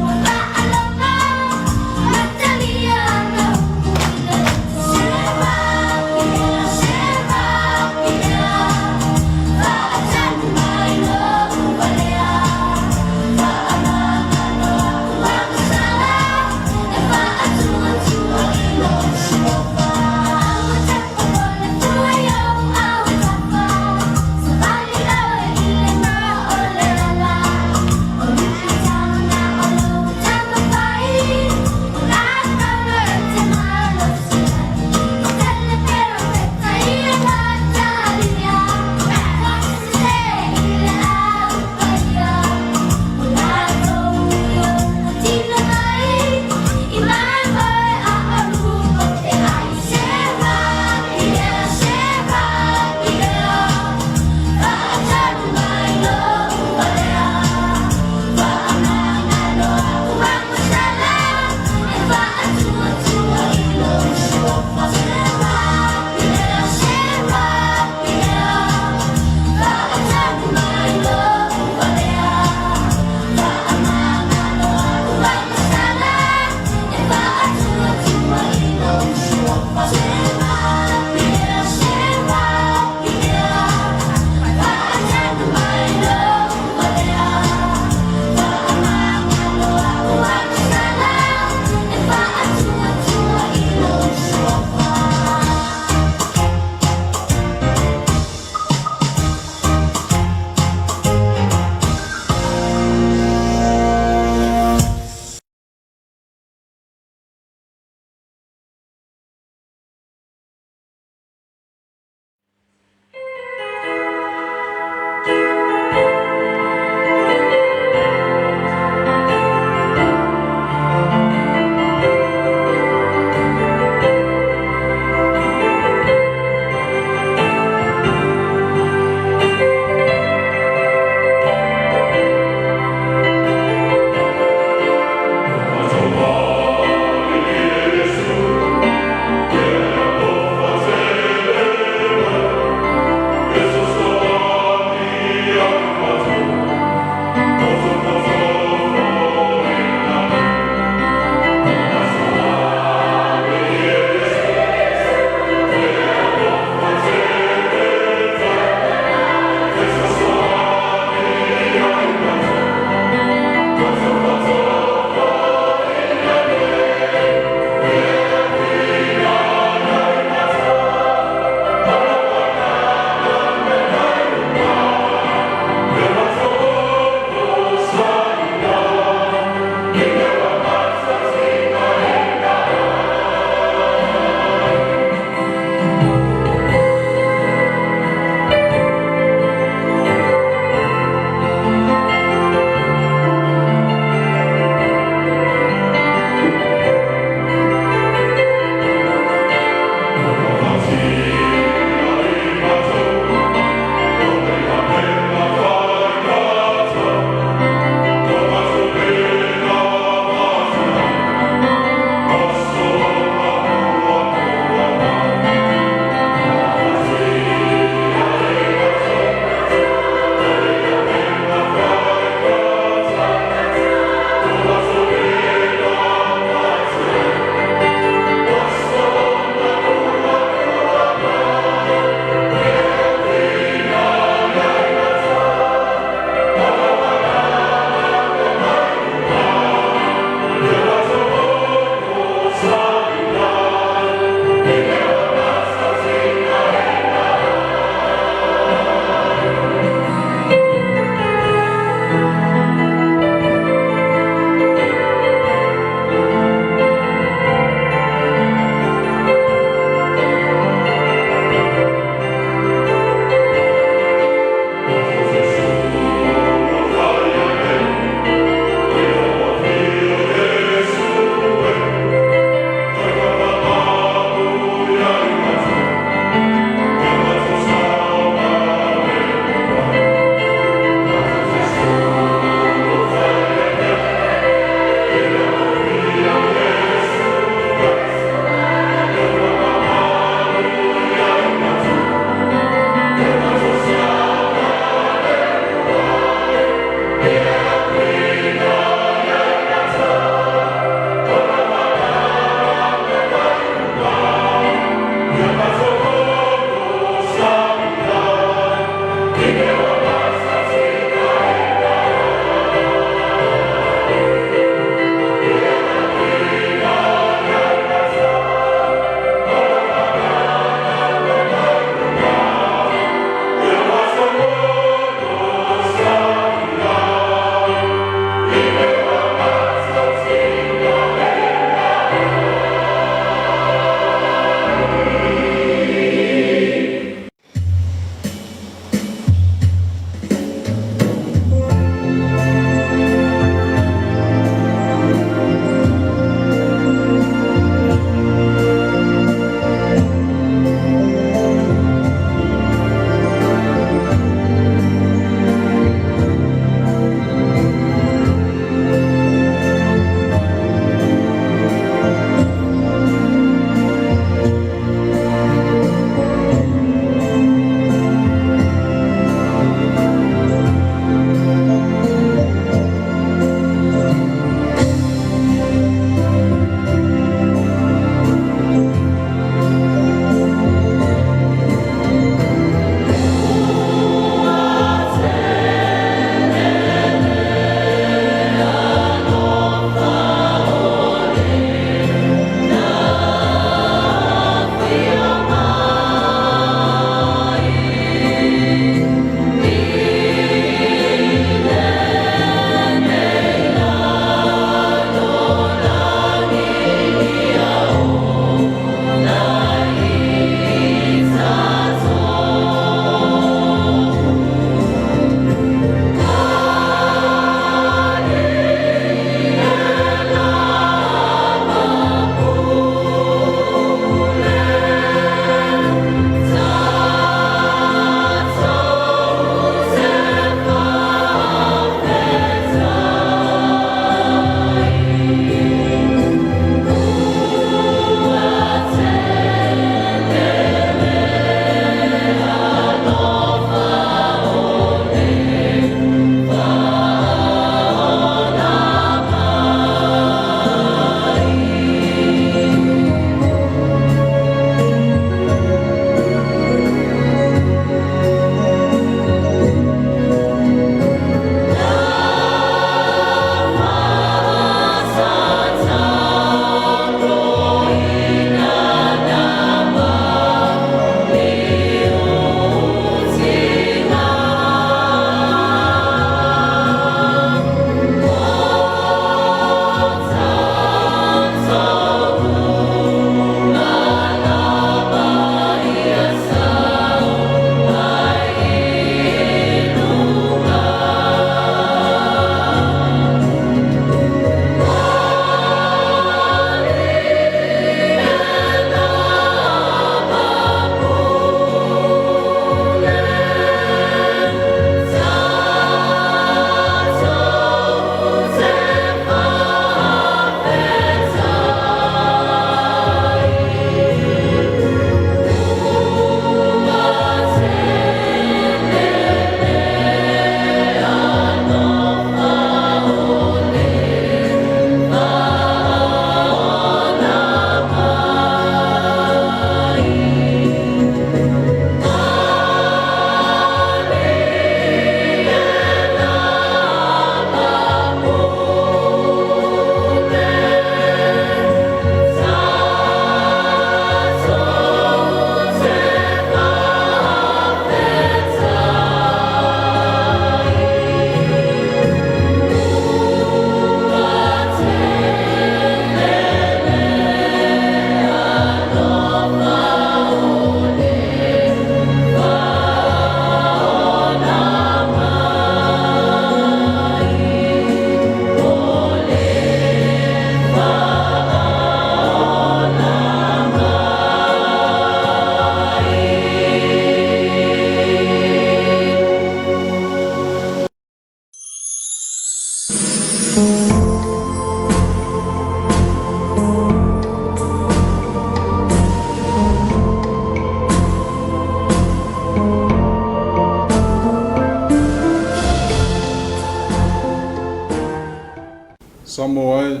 Samoa e,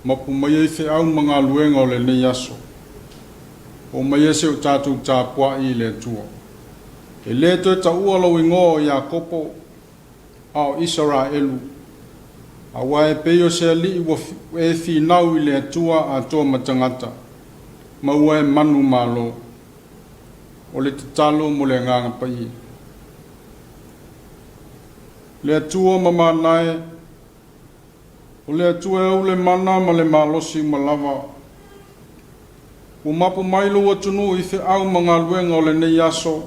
mapu mai ai feau ma galuega o lenei aso. Oo mai ai se o tatou tapua'i i le Atua. E lē toe taua lou igoa o Iakopo, a o Isaraelu, auā e pei o se alii ua e finau i le Atua atoa ma tagata, ma ua e manumalo. O le tatalo mo le Agaga Paia. Le Atua mamana e, o le Atua e ou le mana ma le malosi uma lava, ua mapu mai lou atunuu i feau ma galuega o lenei aso,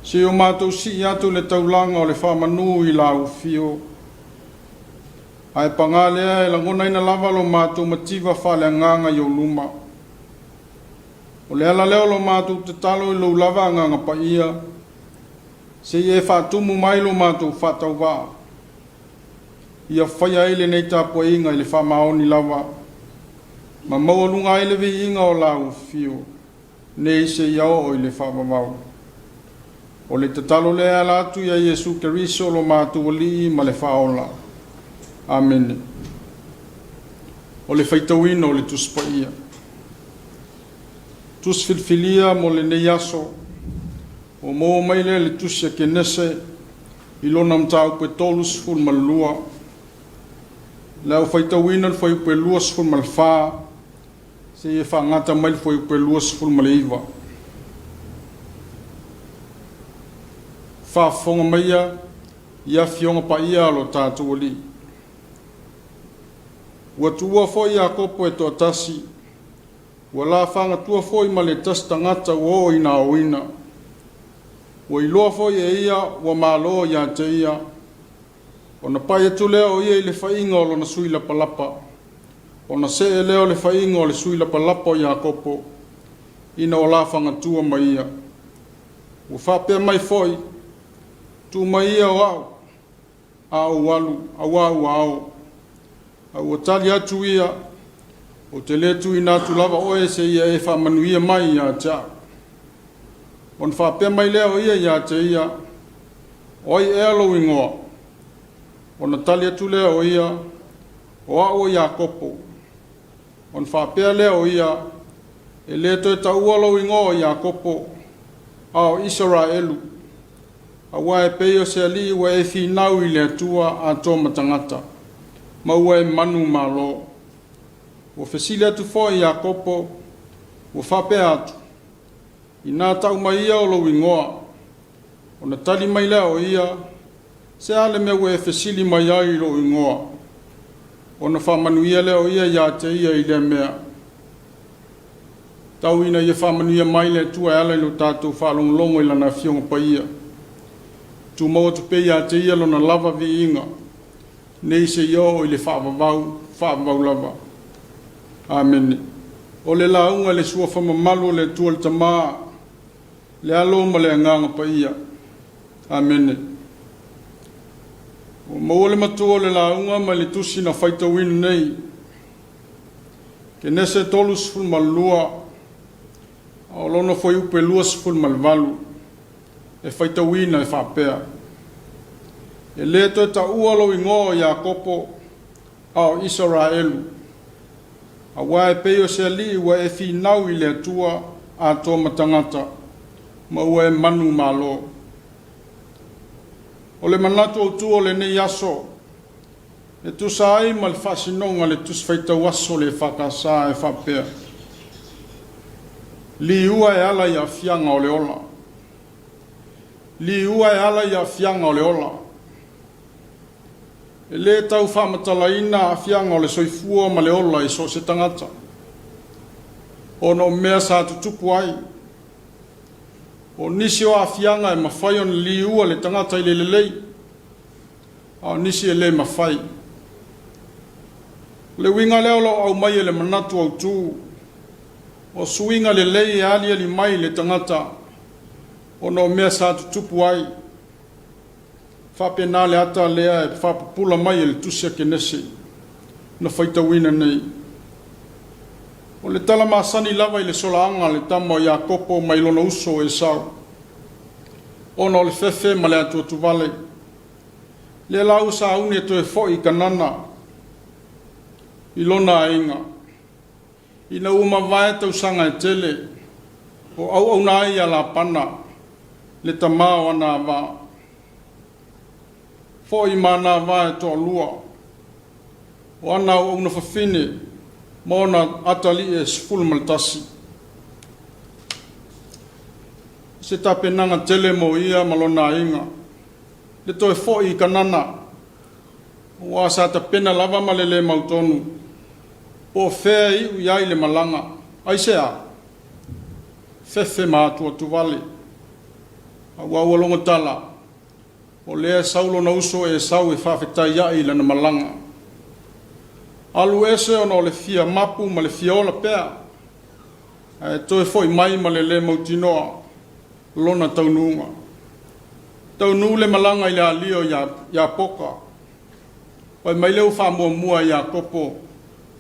seia o matou sii atu le taulaga o le faamanu i lau afio, ae pagā lea e lagonaina lava lo matou mativa faaleagaga i ou luma. O le ala lea o lo matou tatalo i lou lava Agaga Paia, seia e faatumu mai lo matou faatauvaa, ia faia ai lenei tapuaiga i le faamaoni lava, ma maualuga ai le viiga o lau afio, nei seia oo i le faavavau. O le tatalo lea e ala atu ia Iesu Keriso lo matou Alii ma le Faaola. Amene. O le faitauina o le Tusi Paia. Tusi filifilia mo lenei aso, ua maua mai lea i le Tusi a Kenese i lona mataupu e 32. Le au faitauina le fuaiupu e 24 seia faagata mai le fuaiupu e 29. Faafofoga maia i afioga paia a lo tatou Alii. Ua tuua foi Iakopo e toatasi, ua lafagatua foi ma le tasi tagata ua oo ina aoina. Ua iloa foi e ia ua malo ia te ia, ona pai atu lea o ia i le faiga o lona sui lapalapa, ona see lea o le faiga o le sui lapalapa o Iakopo, ina ua lafagatua ma ia. Ua faapea mai foi, Tuu mai ia o au, a ou alu, auā ua ao. A ua tali atu ia, Ou te lē tuuina atu lava oe seia e faamanuia mai ia te au. Ona faapea mai lea o ia ia te ia, O ai ea lou igoa? Ona tali atu lea o ia, O au o Iakopo. Ona faapea lea o ia, E lē toe taua lou igoa o Iakopo, a o Isaraelu, auā e pei o se alii ua e finau i le Atua atoa ma tagata, ma ua e manumalo. Ua fesili atu foi Iakopo, ua faapea atu, Inā tau mai ia o lou igoa. Ona tali mai lea o ia, Se a le mea ua e fesili mai ai i lou igoa? Ona faamanuia lea o ia ia te ia i lea mea. Tau ina ia faamanuia mai le Atua e ala i lo tatou faalogologo i Lana Afioga Paia. Tumau atu pea ia te Ia Lona lava viiga, nei seia oo i le faavavau, faavavau lava. Amene. O le lauga i le Suafa mamalu o le Atua le Tama, le Alo ma le Agaga Paia. Amene. Ua maua le matua o le lauga mai le tusi na faitauina nei. Kenese 32, a o lona fuaiupu e 28, e faitauina e faapea, E lē toe taua lou igoa o Iakopo, a o Isaraelu, auā e pei o se alii ua e finau i le Atua atoa ma tagata, ma ua e manumalo. O le manatu autū o lenei aso, e tusa ai ma le faasinoga o le Tusi Faitau Aso o le EFKS e faapea, Liua e ala i aafiaga o le ola. Liua e ala i aafiaga o le ola. E lē tau faamatalaina aafiaga o le soifua ma le ola i so o se tagata, ona o mea sa tutupu ai. O nisi o aafiaga e mafai ona liua le tagata i le lelei, a o nisi e lē mafai. O le uiga lea o lo o aumai e le manatu autū, o suiga lelei e aliali mai i le tagata ona o mea sa tutupu ai. Faapena le ata lea e faapupula mai e le Tusi a Kenese na faitauina nei. O le tala masani lava i le solaaga a le tama o Iakopo mai lona uso o Esau, ona o le fefe ma le atuatuvale. Lea la ua sauni e toe fo'i i Kanana i lona aiga, ina ua mavae tausaga e tele o auauna ai ia Lapana le tamā o ana ava. Fo'i ma ana ava e toalua, o ana auauna fafine ma ona atalii e 11. O se tapenaga tele mo ia ma lona aiga, le toe fo'i i Kanana, aua sa tapena lava ma le lē mautonu po o fea e iu i ai le malaga. Aisea? Fefe ma atuatuvale, aua ua logo tala, o lea e sau lona uso Esau e faafetai a'i i lana malaga. Alu ese ona o le fia mapu ma le fia ola pea, ae toe fo'i mai ma le lē mautinoa lona taunuuga. Taunuu le malaga i le alia o Iapoka. Fai mai lea ua faamuamua e Iakopo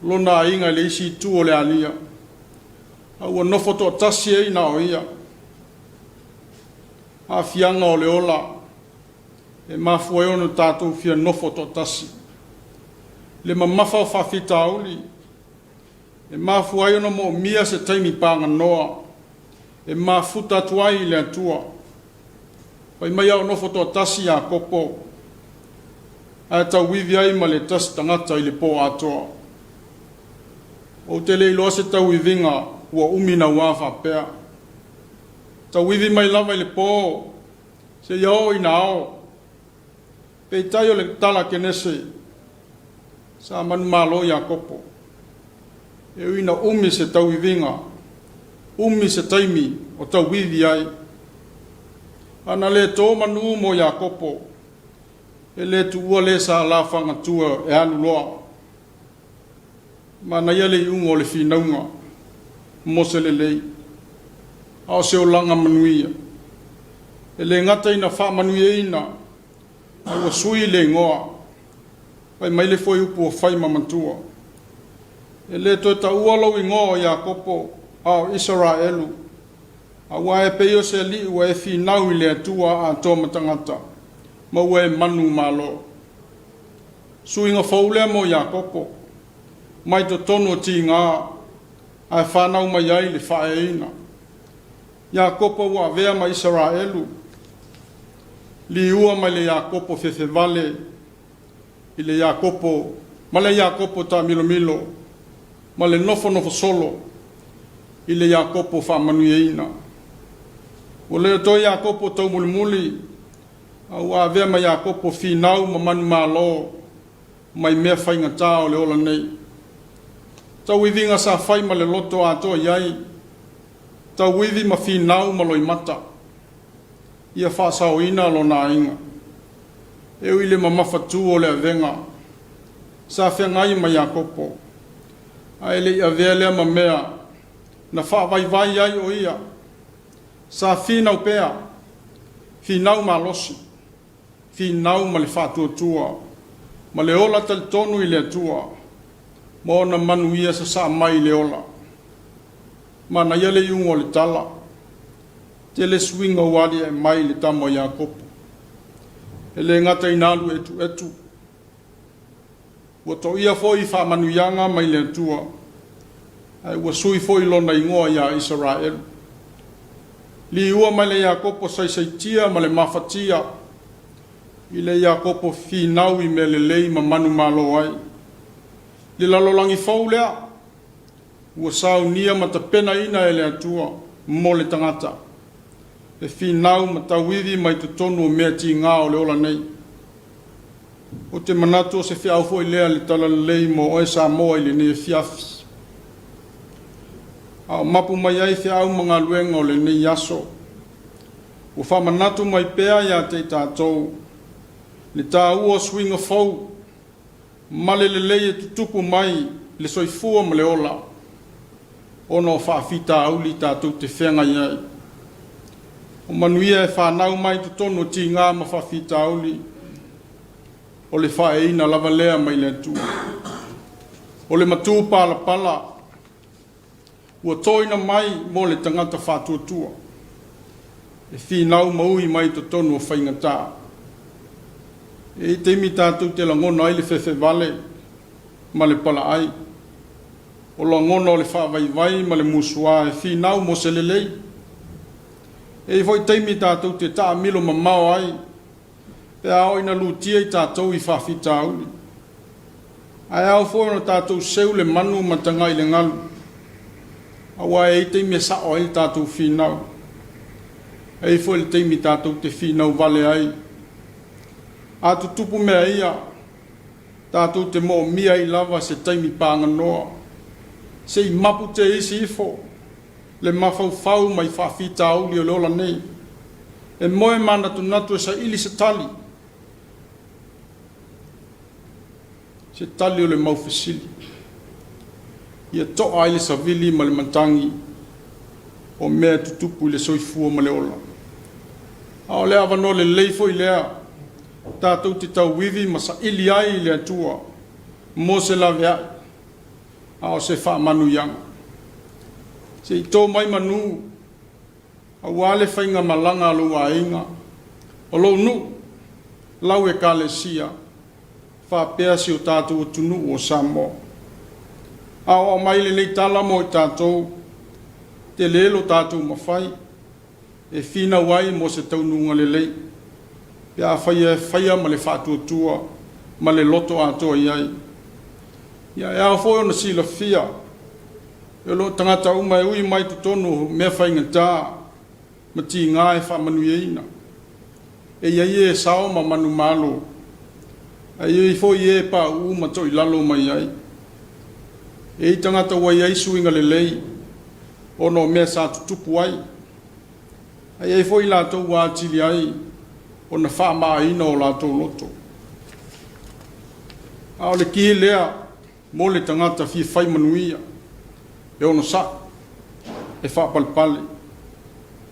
lona aiga i le isi itu o le alia, a ua nofo toatasi ai na o ia. Aafiaga o le ola e mafua ai ona tatou fia nofo toatasi. Le mamafa o faafitauli e mafua ai ona moomia se taimi paganoa e mafuta atu ai i le Atua. Fai mai a o nofo toatasi Iakopo, ae tauivi ai ma le tasi tagata i le pō atoa. Ou te le iloa se tauiviga ua umi nauā faapea. Tauivi mai lava i le pō, seia oo ina ao. Peitai o le tala a Kenese, sa manumalo Iakopo. E ui ina umi se tauiviga, umi se taimi o tauivi ai. A na le tō manū mo Iakopo, e le tuua le sa lafagatua e alu loa. Manaia le iuga o le finauga mo se lelei, a o se olaga manuia. E le gata ina faamanuiaina, a ua sui le igoa. Fai mai le fuaiupu o fai ma matua. E le toe taua lou igoa o Iakopo, a o Isaraelu, aua e pei o se alii ua e finau i le Atua atoa ma tagata, ma ua e manu malo. Suiga fou lea mo Iakopo, mai totonu o tigā, ae whanau mai ai le faaeaina. Iakopo ua avea ma Isaraelu, liua mai le Iakopo fefevale i le Iakopo ma le Iakopo taamilomilo ma le nofonofo solo i le Iakopo faamanuiaina. Ua le o toe Iakopo taumulimuli, a ua avea ma Iakopo finau ma manumalo mai mea faigata o le ola nei. Tauiviga sa fai ma le loto atoa i ai, tauivi ma finau ma loimata, ia faasaoina lona aiga. E ui i le mamafatū o le avega, sa feagai ma Iakopo, ae le i avea lea ma mea na faavaivai ai o ia. Sa finau pea, finau malosi, finau ma le faatuatua, ma le ola talitonu i le Atua, ma ona manuia sasaa mai i le ola. Manaia le iuga o le tala, tele suiga ua aliae mai i le tama o Iakopo. E le gata ina alu etuetu, ua toia foi i faamanuiaga mai le Atua, ae ua sui foi lona igoa iā Isaraelu. Liua mai le Iakopo saisaitia ma le mafatia, i le Iakopo finau i mea lelei ma manumalo ai. Le lalolagi fou lea, ua saunia ma tapenaina e le Atua mo le tagata, e finau ma tauivi mai totonu o mea tigā o le ola nei. Ou te manatu o se feau foi lea le talalelei mo oe Samoa i lenei afiafi. A o mapu mai ai feau ma galuega o lenei aso, ua faamanatu mai pea iā te i tatou le tāua o suiga fou ma le lelei e tutupu mai le soifua ma le ola, ona o faafitauli tatou te feagai ai. O manuia e whanau mai totonu o tigā ma faafitauli, o le faaeaina lava lea mai le Atua. O le matū palapala, ua toina mai mo le tagata faatuatua, e finau ma ui mai totonu o faigata. E i ai taimi tatou te lagona ai le fefe vale ma le palaai, o lagona o le faavaivai ma le musuā e finau mo se lelei. E i ai foi taimi tatou te taamilo mamao ai pe a oo ina lutia i tatou i faafitauli. Ae ao foi ona tatou seu le manu ma tagai i le galu, auā e i ai taimi e sa'o ai le tatou finau, e i ai foi le taimi tatou te finau vale ai. A tutupu mea ia, tatou te moomia ai lava se taimi paganoa, se i mapu teisi ifo le mafaufau mai faafitauli o le ola nei, e moe manatunatu e saili se tali, se tali o le mau fesili, ia to'a ai le savili ma le matagi o mea e tutupu i le soifua ma le ola. A o le avanoa lelei foi lea tatou te tauivi ma saili ai i le Atua mo se laveai, a o se faamanuiaga. Se i to mai manū auā le faigamalaga a lou aiga, o lou nuu, lau Ekalesia, faapea si o tatou atunuu o Samoa. A o aumai lenei tala mo i tatou, tele lo tatou mafai e finau ai mo se taunuuga lelei, pe afai e faia ma le faatuatua ma le loto atoa i ai. Ia, e ao foi ona silafia, o lo o tagata uma e ui mai totonu o mea faigata ma tigā e faamanuiaina. E i ai e sao ma manumalo, ae i ai foi e pauu ma toilalo mai ai. E i ai tagata ua i ai suiga lelei ona o mea sa tutupu ai, ae i ai foi latou ua atili ai ona faamaaina o latou loto. A o le ki lea mo le tagata fia fai manuia, e onosai, e faapalepale,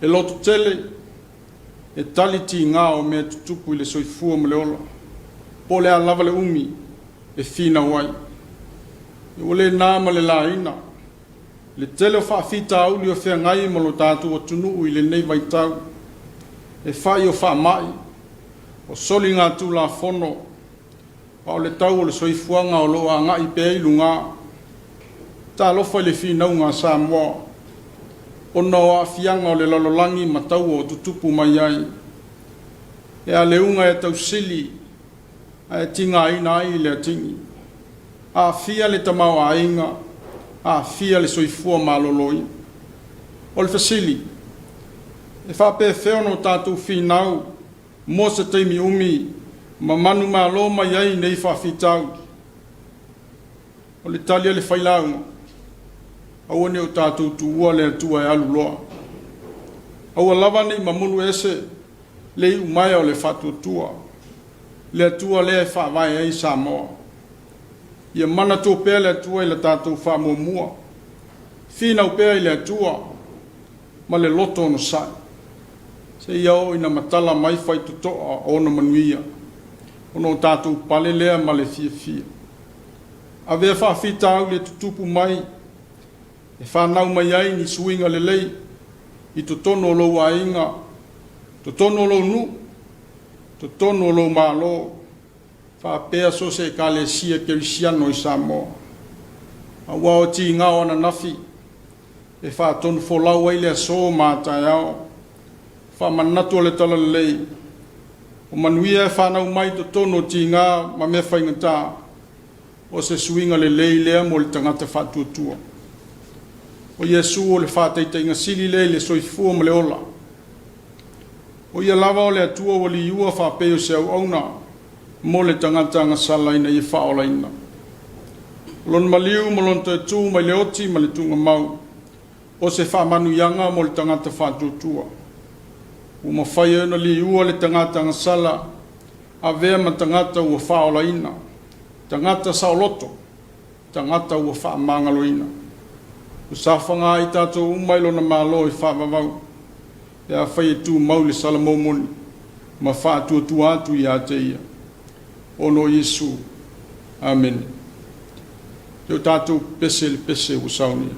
e lototele, e tali tigā o mea tutupu i le soifua ma le ola, po o le a lava le umi e finau ai. Ua le na ma le laina le tele o faafitauli o feagai ma lo tatou atunuu i lenei vaitau, e fai o faamai, o soligatulafono, a o le tau o le soifuaga o lo o agai pea i luga. Talofa i le finauga a Samoa ona o aafiaga o le lalolagi ma taua o tutupu mai ai. E a le uga e tausili ae tigaina ai le atigi. Aafia le tamaoaiga, aafia le soifua maloloina. O le fesili, e faapefea ona o tatou finau mo se taimi umi ma manumalo mai ai nei faafitauli? O le tali a le failauga, aua ne i o tatou tuua le Atua e alu loa. Aua lava ne i mamulu ese le iumaea o le faatuatua, le Atua lea e faavae ai Samoa. Ia manatua pea le Atua i la tatou faamuamua, finau pea i le Atua ma le loto onosai, seia oo ina matala mai faitotoa o ona manuia, ona o tatou pale lea ma le fiafia. Avea faafitauli e tutupu mai, e fanau mai ai ni suiga lelei i totonu o lou aiga, totonu o lou nuu, totonu o lou Malo, faapea so o se Ekalesia Kerisiano i Samoa. Aua o tiga o ananafi e faatonufolau ai le aso ma a taeao, faamanatu o le talalelei, o manuia e fanau mai totonu o tiga ma mea faigata, o se suiga lelei lea mo le tagata faatuatua. O Iesu o le faataitaiga sili lea i le soifua ma le ola. O ia lava o le Atua ua liua faapei o se auauna mo le tagata agasala ina ia faaolaina. O lona maliu ma lona toe tu mai le oti ma le tuugamau, o se faamanuiaga mo le tagata faatuatua. Ua mafai ai ona liua le tagata agasala, avea ma tagata ua faaolaina, tagata saoloto, tagata ua faamagaloina. Ua saofaga ai tatou uma i lona Malo e faavavau, pe afai e tumau le salamomoni ma faatuatua atu ia te ia. Ona o Iesu. Amene. Se o tatou pese le pese ua saunia.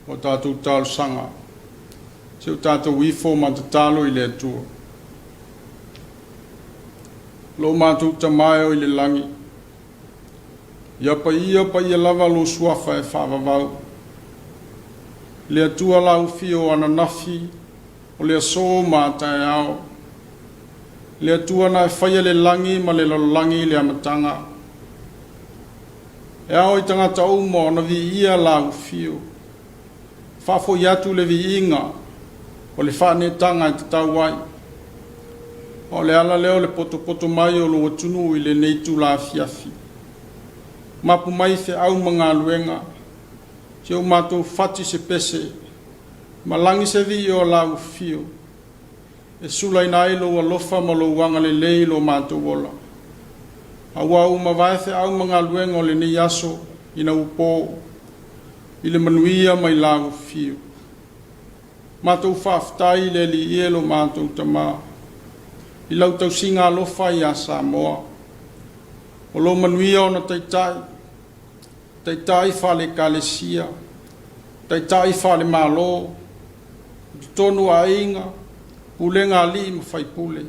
O tatou talosaga, se o tatou ifo ma tatalo i le Atua. Lo matou Tama e o i le lagi, ia paia paia lava lou suafa e faavavau. Le Atua laufi o ananafi, o le aso ma taeao. Le Atua na e faia le lagi ma le lalolagi i le amataga. E ao i tagata uma ona viia lau afio. Faafoi atu le viiga o le faanetaga e tatau ai. O le ala lea o le potopoto mai o lou atunuu i lenei itula afiafi. Mapu mai feau ma galuega, si o matou fati se pese, ma lagi se vii o lau afio, e sulaina ai lou alofa ma lou agalelei i lo matou ola. Aua ua mavae feau ma galuega o lenei aso ina ua po, i le manuia mai lau afio. Matou faafetai i le Alii e lo matou Tama, i lau tausiga alofa ia Samoa. O lo manuia ona taitai, taitai faale-Ekalesia, taitai faale-Malo, totonu aiga, pulega alii ma faipule,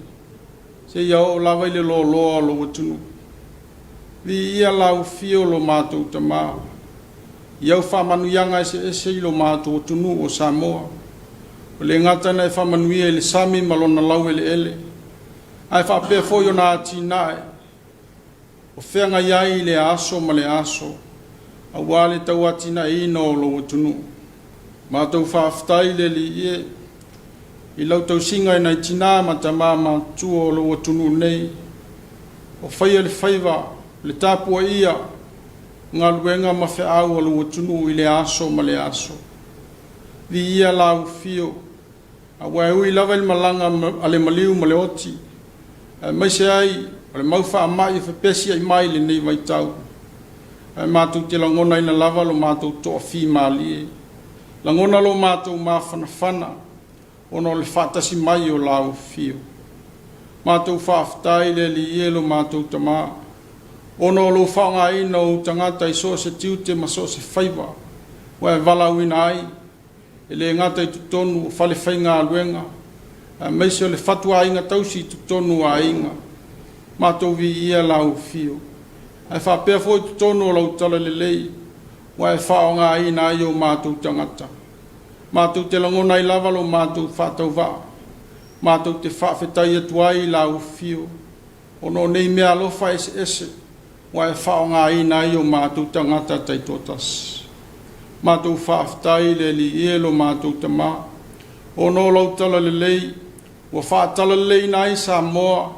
seia oo lava i le loaloa o lou atunuu. Viia lau afio lo matou Tama, i au faamanuiaga eseese i lo matou atunuu o Samoa. O le gata na e faamanuia i le sami ma lona laueleele, ae faapea foi ona atinae o feagai ai i le aso ma le aso, aua le tauatinaeina o lou atunuu. Matou faafetai i le Alii e, i lau tausiga i nai tinā ma tamā matutua o lou atunuu nei, o faia le faiva, le tapuaia, galuega ma feau a lou atunuu i lea aso ma lea aso. Viia lau afio, aua e ui lava i le malaga a le maliu ma le oti, aemaise ai o le mau faamai e fepesiai mai i lenei vaitau, ae matou te lagonaina lava lo matou toafimalie, lagona lo matou mafanafana ona o le faatasi mai o lau afio. Matou faafetai i le Alii e lo matou Tama, ona o lou faaaogaina o ou tagata i so o se tiute ma so o se faiva ua e valaauina ai, e le gata i totonu o falefaigaluega, aemaise o le fatuaiga tausi i totonu o aiga. Matou viia lau afio, ae faapea foi totonu o lau talalelei ua e faaaogaina ai o matou tagata. Matou te lagona ai lava lo matou faatauvaa, matou te faafetai atu ai i lau afio, ona o nei meaalofa eseese ua e faaaogaina ai o matou tagata taitoatasi. Matou faafetai i le Alii e lo matou Tama, ona o lau talalelei ua faatalaleleiina ai Samoa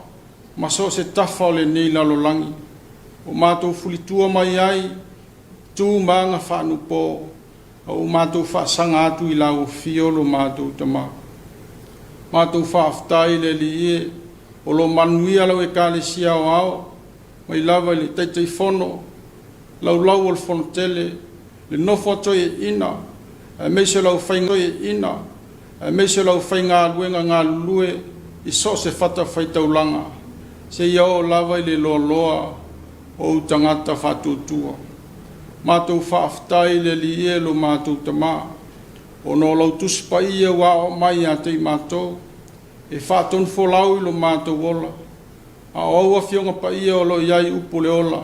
ma so o se tafa o lenei lalolagi, ua matou fulitua mai ai tu ma aga faanuupo, a ua matou faasaga atu i lau afio lo matou Tama. Matou faafetai i le Alii e, o lo o manuia lau Ekalesia aoao, mai lava i le Taitaifono, laulau o le Fonotele, le nofo a toeaiina, aemaise o le aufaigaluega galulue i so o se fatafaitaulaga, seia oo lava i le loaloa o ou tagata faatuatua. Matou faafetai i le Alii e lo matou Tama, ona o lau Tusi Paia ua aoao mai ia te i matou, e faatonufolau i lo matou ola, a o au Afioga Paia o lo o i ai upu o le ola,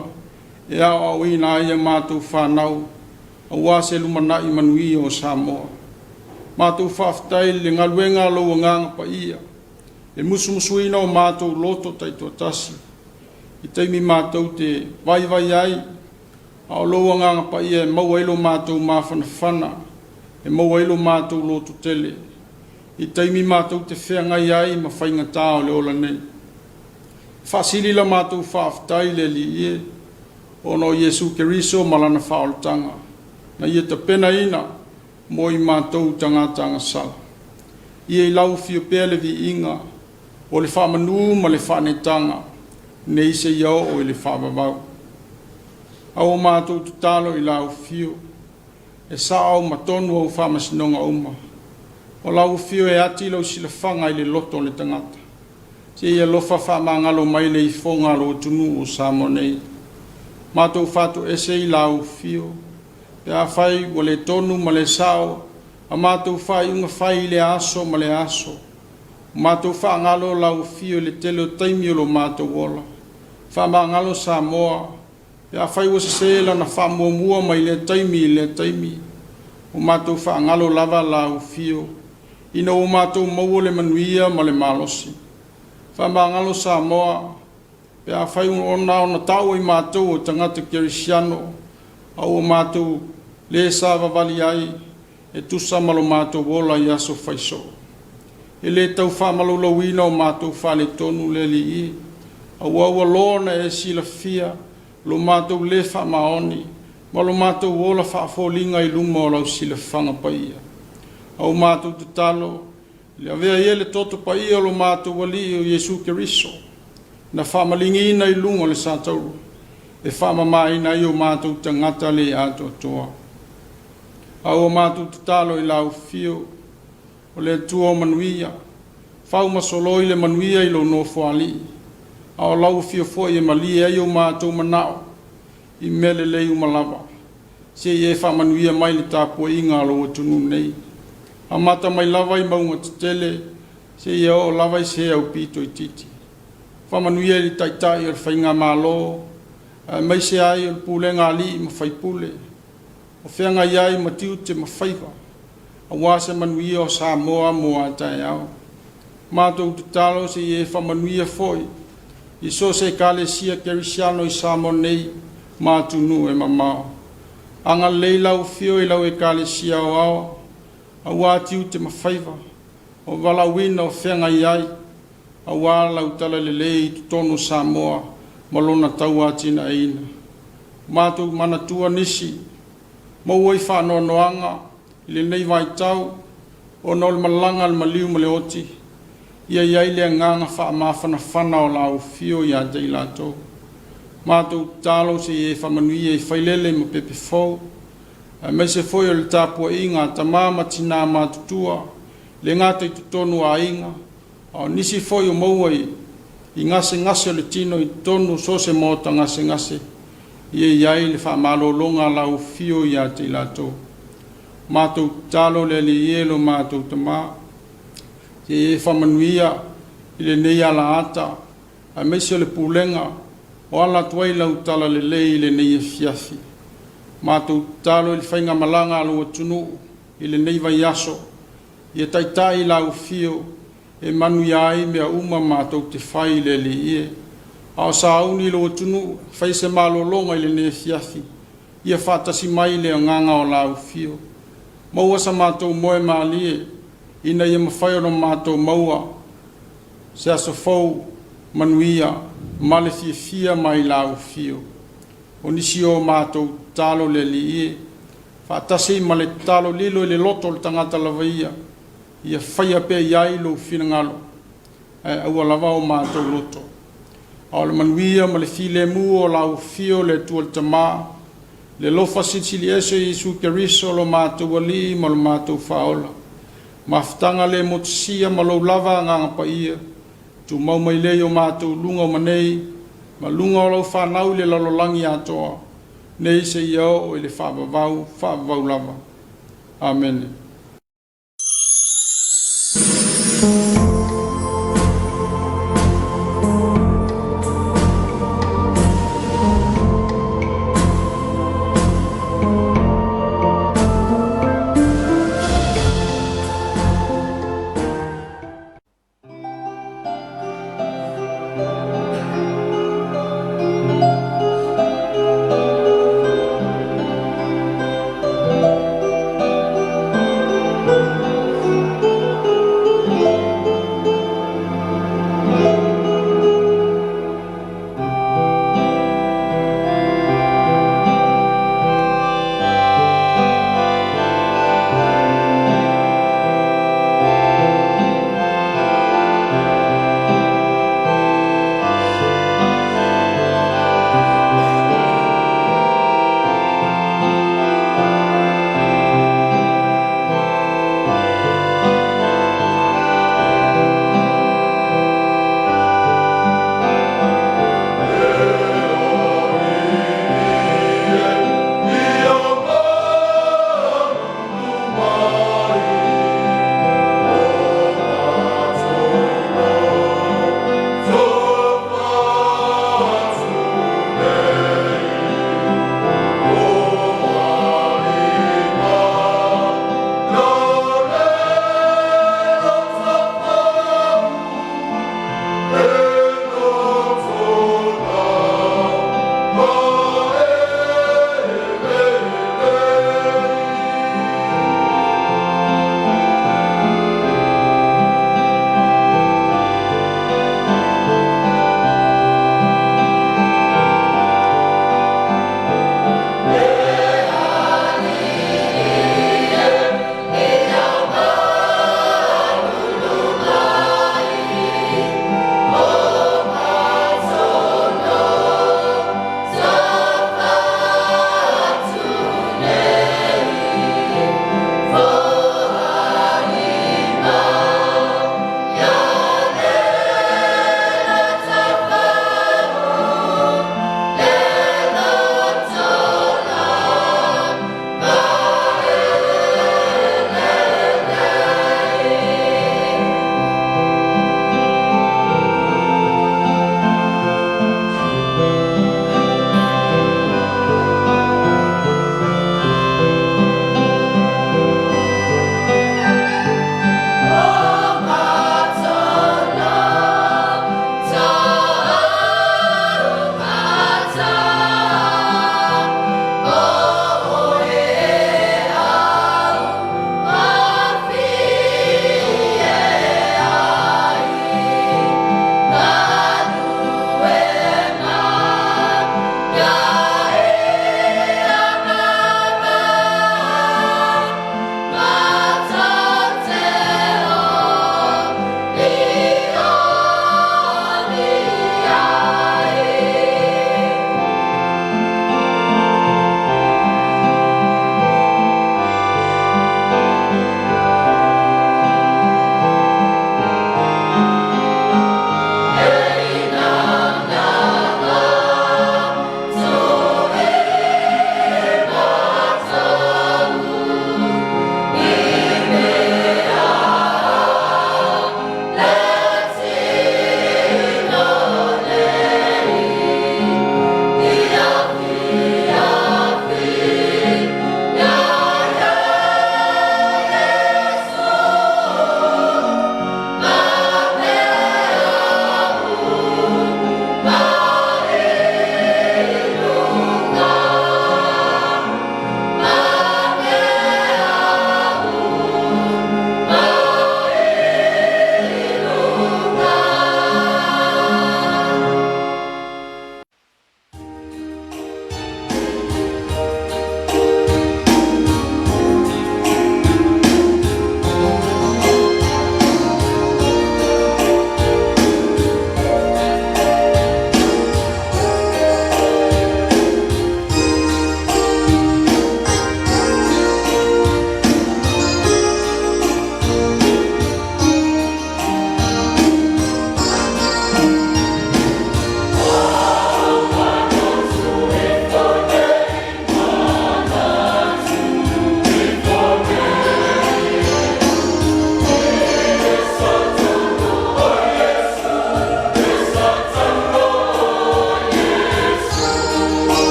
e aoaoina ai a matou fanau, aua se lumanai manuia o Samoa. Matou faafetai i le galuega a lou Agaga Paia, le musumusuina o matou loto taitoatasi, i taimi matou te vaivai ai, a o lou Agaga Paia e maua ai lo matou mafanafana, e maua ai lo matou lototele, i taimi matou te feagai ai ma faigata o le ola nei. Faasili la matou faafetai i le Alii e, ona o Iesu Keriso ma lana faaolataga, na ia tapenaina mo i matou tagata agasala. Ia i lau afio pea le viiga o le faamanu ma le faaneetaga, nei seia oo i le faavavau. A ua matou tatalo i lau afio, e sao ma tonu au faamasinoga uma. O lau afio e ati lau silafaga i le loto o le tagata. Se i alofa faamagalo mai le ifoga a lou atunuu o Samoa nei. Matou faatoese i lau afio, pe afai ua le tonu ma le sao a matou faaiuga fai i lea aso ma lea aso. Ua matou faagalo lau afio i le tele o taimi o lo matou ola. Faamagalo Samoa, pe afai ua sese lana faamuamua mai lea taimi i lea taimi. Ua matou faagalo lava lau afio, ina ua matou maua le manuia ma le malosi. Faamagalo Samoa, pe afai ua ona taua i matou o tagata kerisiano, a ua matou le savavali ai e tusa ma lo matou ola i aso faisoo. E le tau faamalaulauina o matou faaletonu le Alii, aua ua loa ona e silafia lo matou le faamaoni ma lo matou ola faafoliga i luma o lau silafaga paia. A ua matou tatalo, le avea ia le toto paia o lo matou Alii o Iesu Keriso, na faamaligiina i luga o le satauro, e faamamaina ai o matou tagata le atoatoa. A ua matou tatalo i lau afio, o le Atua o manuia, faumasoloi le manuia i lou nofoalii, a o lau afio foi e malie ai o matou manao i mea lelei uma lava, se i e faamanuia mai le tapuaiga a lou atunuu nei. Amata mai lava i mauga tetele, seia oo lava i se aupito itiiti. Faamanuia i le Taitai o le Faigamalo, aemaise ai o le pulega a alii ma faipule, o feagai ai ma tiute ma faiva, aua se manuia o Samoa mo a taeao. Matou tatalo se i e faamanuia foi i so o se Ekalesia Kerisiano i Samoa nei ma atunuu e mamao. Agalelei lau afio i lau Ekalesia aoao, aua tiute ma faiva, o valaauina o feagai ai, aua lau talalelei i totonu o Samoa ma lona tauatinaeina. Matou manatua nisi maua ai faanoanoaga i lenei vaitau ona o le malaga a le maliu ma le oti, ia i ai le agaga faamafanafana o lau afio ia te i latou. Matou tatalo se i e faamanuia i Failele ma Pepe Fou, aemaise foi o le tapuaiga a tama ma tinā matutua, le gata i totonu o aiga, a o nisi foi o maua i gasegase o le tino i totonu o so o se maota gasegase, ia i ai le faamalologa a lau afio ia te i latou. Matou tatalo le Alii e lo matou Tamā, se i e faamanuia i lenei alaata, aemaise o le pulega o ala atu ai lau talalelei i lenei afiafi. Matou tatalo i le faigamalaga a lou atunuu i lenei vaiaso, ia taitai lau afio e manuia ai mea uma matou te fai i le Alii e. A o sauni lou atunuu e fai se malologa i lenei afiafi, ia faatasi mai le agaga o lau afio. Maua sa matou moe malie, ina ia mafai ona matou maua se aso fou manuia ma le fiafia mai lau afio. O nisi o matou tatalo le Alii e, faatasi ma le tatalo lilo i le loto o le tagata lava ia, ia faia pea i ai lou finagalo, ae aua lava o matou loto. A o le manuia ma le filemu o lau afio le Atua le Tamā, le alofa silisili ese o Iesu Keriso lo matou Alii ma lo matou Faaola, mafutaga le motusia ma lou lava Agaga Paia, tumau mai lea i o matou luga o manei, ma luga o lau fanau i le lalolagi atoa, nei seia oo i le faavavau, faavavau lava. Amene.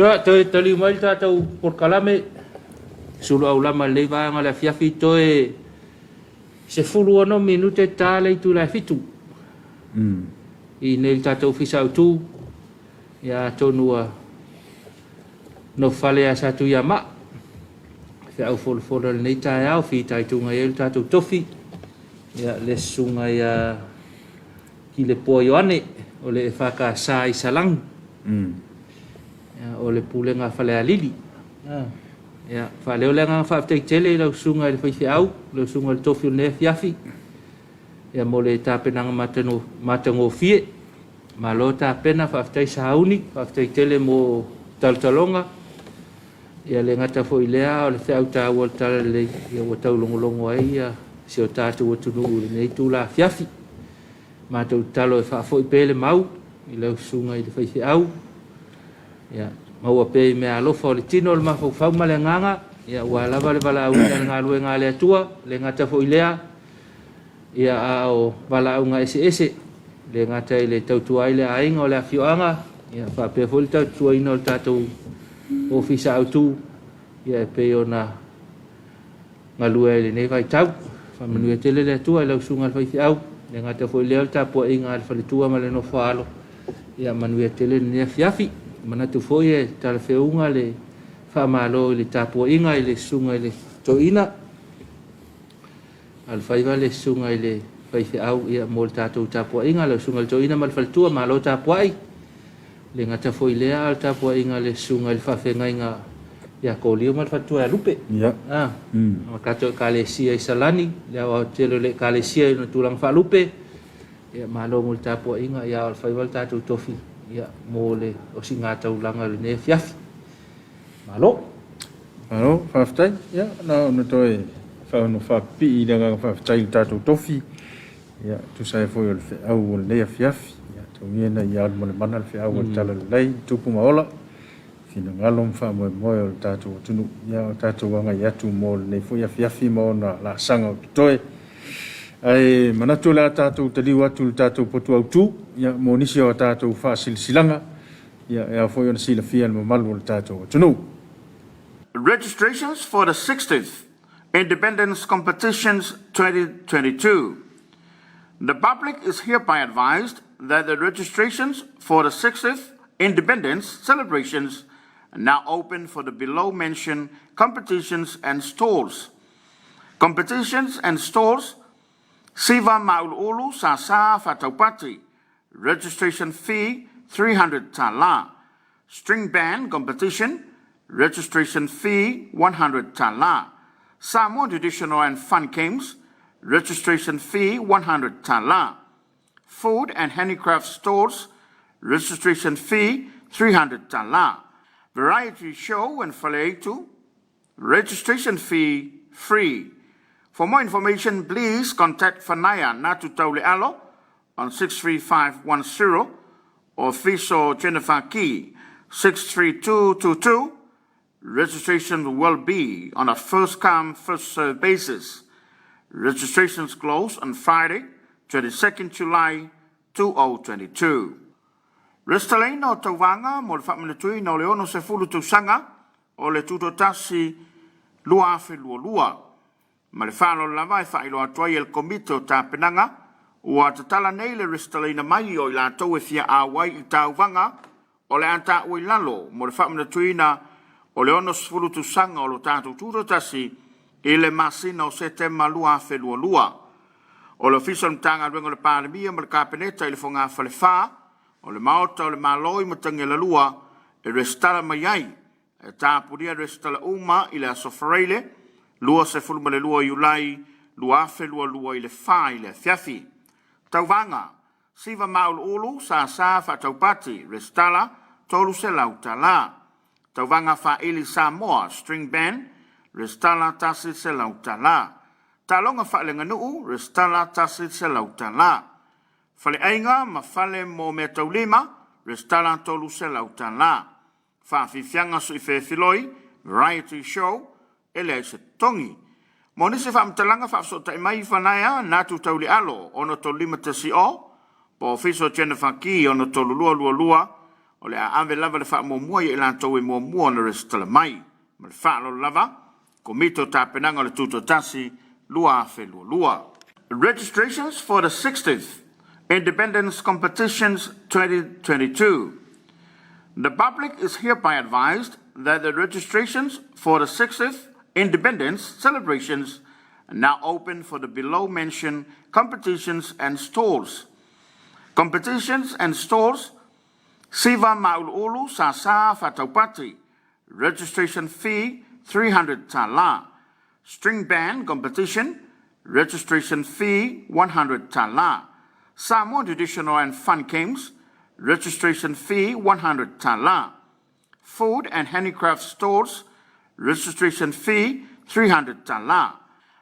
Ia, toe taliu mai le tatou polokalame, sulu aulama i lenei vaega o le afiafi, toe 16 minute ta le itula e 7. I nei le tatou ofisa autu, ia atonu ua nofale ia Satuiamaa, feau folafola i lenei taeao, fitaituga i ai le tatou tofi, ia le susuga ia Kilepoa Ioane o le EFKS i Salani, ia, o le pulega a Falealili. Ia, faaleo le agaga faafetai tele i lau susuga i le faifeau, lau susuga i le tofi o lenei afiafi, ia mo le tapenaga matagofie. Malo tapena, faafetai sauni, faafetai tele mo talotaloga. Ia le gata foi i lea, o le feau taua o le Talalelei, ia ua taulogologo ai ia si o tatou atunuu i lenei itula afiafi. Matou tatalo e faafoi pea le mau i lau susuga i le faifeau, ia maua pea i meaalofa o le tino, o le mafaufau ma le agaga, ia aua lava le valaauina i le galuega a le Atua. Le gata foi i lea, ia a o valaauga eseese, le gata i le tautua ai le aiga o le afioaga, ia faapea foi le tautuaina o le tatou ofisa autu, ia e pei ona galue ai i lenei vaitau. Faamanuia tele le Atua i lau susuga i le faifeau, le gata foi lea o le tapuaiga a le faletua ma le nofoaalo, ia manuia tele lenei afiafi. Manatu foi e talafeuga le faamalo i le tapuaiga i le susuga i le toeaina Alofaiva, le susuga i le faifeau, ia mo le tatou tapuaiga, lau susuga i le toeaina ma le faletua, malo tapuai. Le gata foi lea, a o le tapuaiga a le susuga i le faafeagaiga ia Kolio ma le faletua ia Lupe. Ia. Ah, ma tatou ekalesia i Salani, le aoaotele o le ekalesia i ona tulaga faalupe. Ia malo mo le tapuaiga, ia alofaiva le tatou tofi, ia mo le osigataulaga o lenei afiafi. Malo. Malo, faafetai. Ia, na ona toe faano faapipii i le agaga faafetai i le tatou tofi. Ia, tusa ai foi o le feau o lenei afiafi. Ia, taugia ina ia alu ma le mana le feau o le Talalelei, tupu ma ola, finagalo ma faamoemoe o le tatou atunuu. Ia, o tatou agai atu mo lenei foi afiafi ma ona laasaga o totoe. Ae manatu o le a tatou taliu atu i le tatou potu autu, ia, mo nisi o a tatou faasilasilaga, ia, e ao foi ona silafia e le mamalu o le tatou atunuu. Registrations for the 60th Independence Competitions 2022. The public is hereby advised that the registrations for the 60th Independence celebrations are now open for the below mentioned competitions and stalls. Competitions and stalls Siva Ma'ulu'ulu Sasa Fataupati. Registration fee 300 tala. String band competition, registration fee 100 tala. Samoan traditional and fun games, registration fee 100 tala. Food and handicraft stores, registration fee 300 tala. Variety show and faleitu, registration fee free. For more information, please contact Fanaya Natu Taulealo on 63510 or Fiso Jennifer Key 63222. Registration will be on a first come, first served basis. Registrations close on Friday, 22nd July 2022. Resitalaina o tauvaga mo le faamanatuina o le 60 tausaga o le Tutoatasi 2022. Ma le faaaloalo lava e faailoa atu ai e le Komiti o Tapenaga ua tatala nei le resitalaina mai o i latou e fia auai i tauvaga o le a taua i lalo mo le faamanatuina o le 60 tausaga o lo tatou Tutoatasi i le masina o Setema 2022. O le Ofisa o le Matagaluega o le Palemia ma le Kapeneta i le Fogafale 4 o le Maota o le Malo i Matagialalua e resitala mai ai. E tapunia le resitala uma i le aso Faraile 22 Iulai 2022 i le 4 i le afiafi. Tauvaga Siva Ma'ulu'ulu Sasa Fa'ataupati, resitala $300 tala. Tauvaga Fa'aili Samoa String Band, resitala $100 tala. Taaloga Fa'aleaganuu, resitala $100 tala. Faleaiga ma Fale mo Meataulima, resitala $300 tala. Faafiafiaga Suifefiloi, Variety Show, e leai se totogi. Mo nisi faamatalaga faafesootai mai Fanaea Natu Taulialo 63510 po o Ofisa o Jennifer Ki 63222 o le a ave lava le faamuamua ia i latou e muamua ona resitala mai. Ma le faaaloalo lava, Komiti o Tapenaga o le Tutoatasi 2022. Registrations for the 60th Independence Competitions 2022. The public is hereby advised that the registrations for the 60th Independence celebrations are now open for the below mentioned competitions and stalls. Competitions and stalls Siva Ma'ulu'ulu Sasa Fataupati Registration fee 300 tala. String band competition registration fee 100 tala. Samoan traditional and fun games registration fee 100 tala. Food and handicraft stores registration fee 300 tala.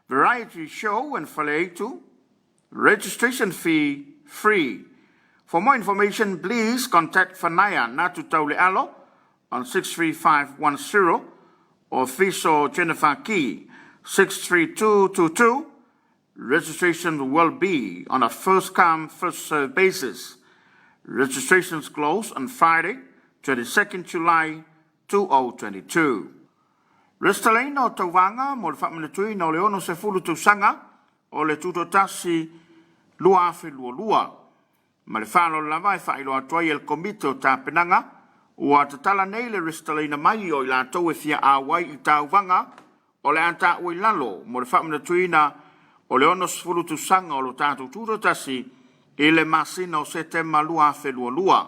Variety show and faleitu registration fee free. For more information, please contact Fanaya Natu Taulealo on 63510 or Fiso Jennifer Key 63222. Registration will be on a first come, first served basis. Registrations close on Friday, 22nd July 2022. Resitalaina o tauvaga mo le faamanatuina o le 60 tausaga o le Tutoatasi 2022. Ma le faaaloalo lava e faailoa atu ai e le Komiti o Tapenaga ua tatala nei le resitalaina mai o i latou e fia auai i tauvaga o le a taua i lalo mo le faamanatuina o le 60 tausaga o lo tatou Tutoatasi i le masina o Setema 2022.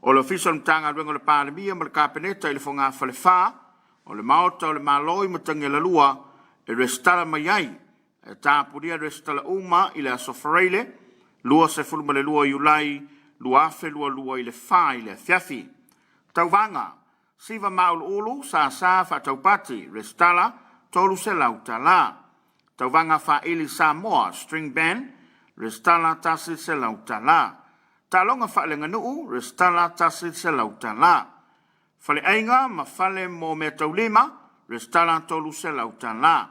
O le Ofisa o le Matagaluega o le Palemia ma le Kapeneta i le Fogafale 4 o le Maota o le Malo i Matagialalua e resitala mai ai. E tapunia resitala uma i le aso Faraile 22 Iulai 2022 i le 4 i le afiafi. Tauvaga, Siva Ma'ulu'ulu Sasa Fa'ataupati, resitala $300 tala. Tauvaga Fa'aili Samoa String Band, resitala $100 tala. Taaloga Faaleaganuu, resitala $100 tala. Faleaiga ma Fale mo Meataulima, resitala $300 tala.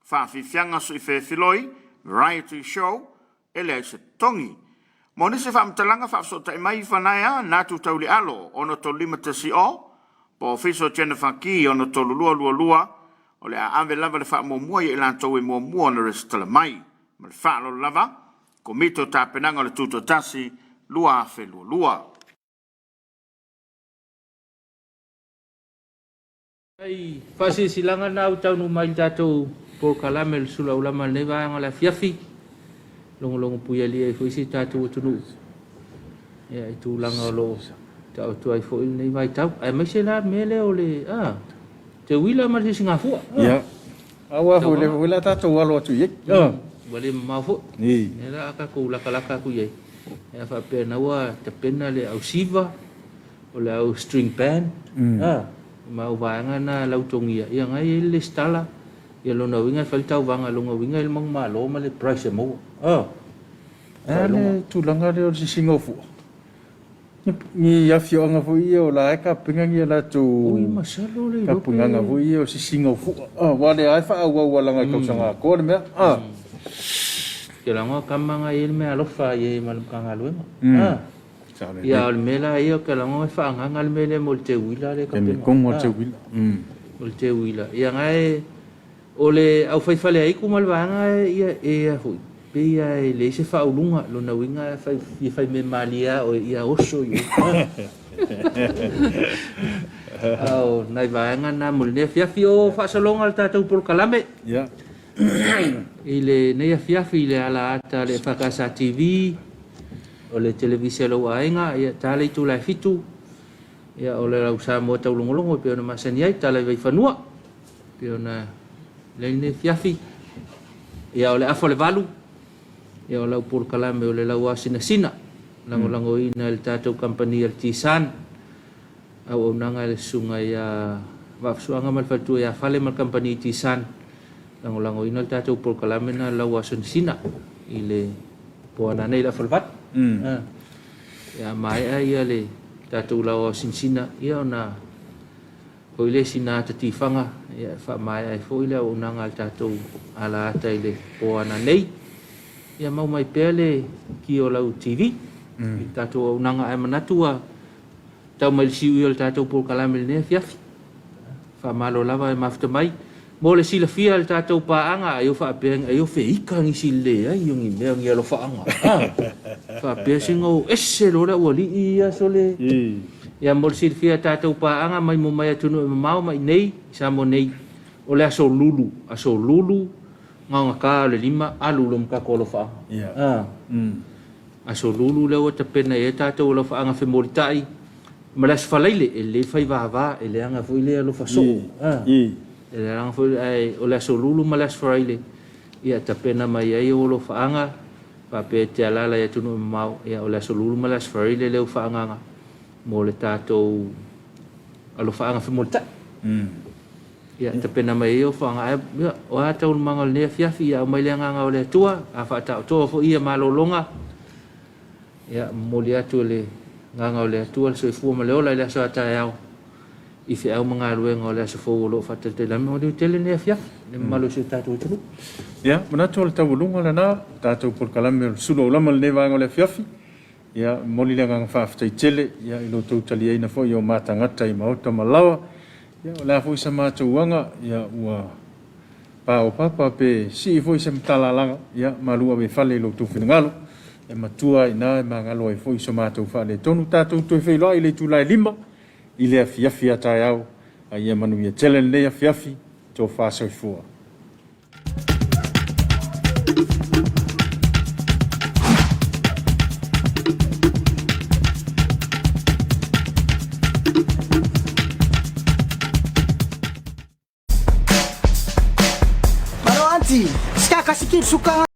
Faafiafiaga Suifefiloi, Variety Show, e leai se totogi. Mo nisi faamatalaga faafesootai mai Fanaea Natu Taulialo 63510 po o Ofisa o Jennifer Ki 63222. O le a ave lava le faamuamua ia i latou e muamua ona resitala mai. Ma le faaaloalo lava, Komiti o Tapenaga o le Tutoatasi 2022. Ai faasilasilaga na ua taunuu mai i le tatou polokalame o le sulaulama i lenei vaega o le afiafi. Logologo puialia ai foi si tatou atunuu ia i tulaga o lo o taoto ai foi lenei vaitau. Aemaise la le mea lea o le a te uila ma le sisigafua. Ia. Aua foi le foi la tatou alo atu i ai. Ua le mamao foi. Lea la a tatou latalata atu i ai. Ia faapea na ua tapena le au siva, o le au string band, a ma au vaega na lautogia, ia na e i ai le lesitala, ia lona uiga e fai le tauvaga, lona uiga e le manumalo ma le price e maua. A le tulaga lea o le sisiga o fua, ni afioaga foi ia o la e tapena ni a latou Ui, masalo le iloa pe tapenaga foi ia o sisiga o fua, aua o lea lava e faaauau lava leaga e tausaga atoa le mea. Ou te lagoa tama na e i ai le meaalofa i ai ma le Matagaluega. Ia, o le mea la ia, ou te lagona e faaagaga le mea lea mo le teuila lea e tapena. Tonu le teuila. O le teuila. Ia, na e, o le aufaifaleaitu ma le vaega ia, e a foi, pei lava e leai se faauluga, lona uiga e fai, fia fai mea malie lava oe, ia oso i o. A o nai vaega na mo lenei afiafi. O faasologa o le tatou polokalame. Ia. I lenei afiafi i le ala ata a le EFKS TV, o le televise a lou aiga, ia, ta le itula e 7, ia, o le lau Samoa taulogologo e pei ona masani ai, tala i Vaifanua, e pei ona i ai lenei afiafi. Ia, o le afa o le 8, ia, o lau polokalame o le lau asinasina, lagolagoina e le tatou kamupani a le T-Sun, auaunaga e le susuga ia Vaafusuaga ma le faletua ia Fale ma le kamupani T-Sun, lagolagoina le tatou polokalame lena lau asinasina i le po ana nei le afa o le 8. Ia maea ia le tatou lau asinasina ia ona foi le sina ata tifaga ia e faamaea ai foi le auaunaga a le tatou ala ata i le po ana nei. Ia mau mai pea le ki o lau TV i le tatou auaunaga ae manatu ua. Tau mai le siuia o le tatou polokalame i lenei afiafi. Faamalo lava e mafuta mai. Mo le silafia le tatou paaga ai o faapea ai o feika nisi leai o ni mea o ni alofaaga. Ah, faapea sina o ese loa le aualii ia sole. Ia mo le silafia tatou paaga mai mo mai atunuu e mamao mai nei i Samoa nei o le aso Lulu, aso Lulu gaogata o le 5 alu loa ma tatou alofaaga. Ah. Aso Lulu lea ua tapena i ai tatou alofaaga femolitai ma le aso Faraile e lelei fai vava e leaga foi le alofa soo. E leaga foi ae o le aso Lulu ma le aso Faraile ia tapena mai ai ou alofaaga faapea e te alaala i atunuu e mamao ia o le aso Lulu ma le aso Faraile lea ua faaagaaga mo le tatou alofaaga femolitai. Ia tapena mai ai ou faaga ae ia o a taualumaga o lenei afiafi ia aumai le agaga o le Atua a faataotoa foi ia malologa ia momoli atu e le agaga o le Atua le soifua ma le ola i le aso a taeao i feau ma galuega o le aso fou o lo o faatalitali mai. Manuia tele lenei afiafi i le mamalu o si o tatou atunuu. Ia, manatu o le taualuga lena, tatou polokalame o le sulu aulama i lenei vaega o le afiafi. Ia, momoli le agaga faafetai tele ia i lo outou taliaina foi o matagata i maota ma laoa. Ia, o le a foi sa matou aga, ia ua paopapa pe sii foi se matalalaga, ia malu ave i fale i lo outou finagalo. E matua ai i ina e magalo ai foi so matou faaletonu. Tatou toe feiloai i le itula e 5 i le afiafi a taeao. A ia manuia tele lenei afiafi, tofa soifua. Malo anti, ska kasi ki suka.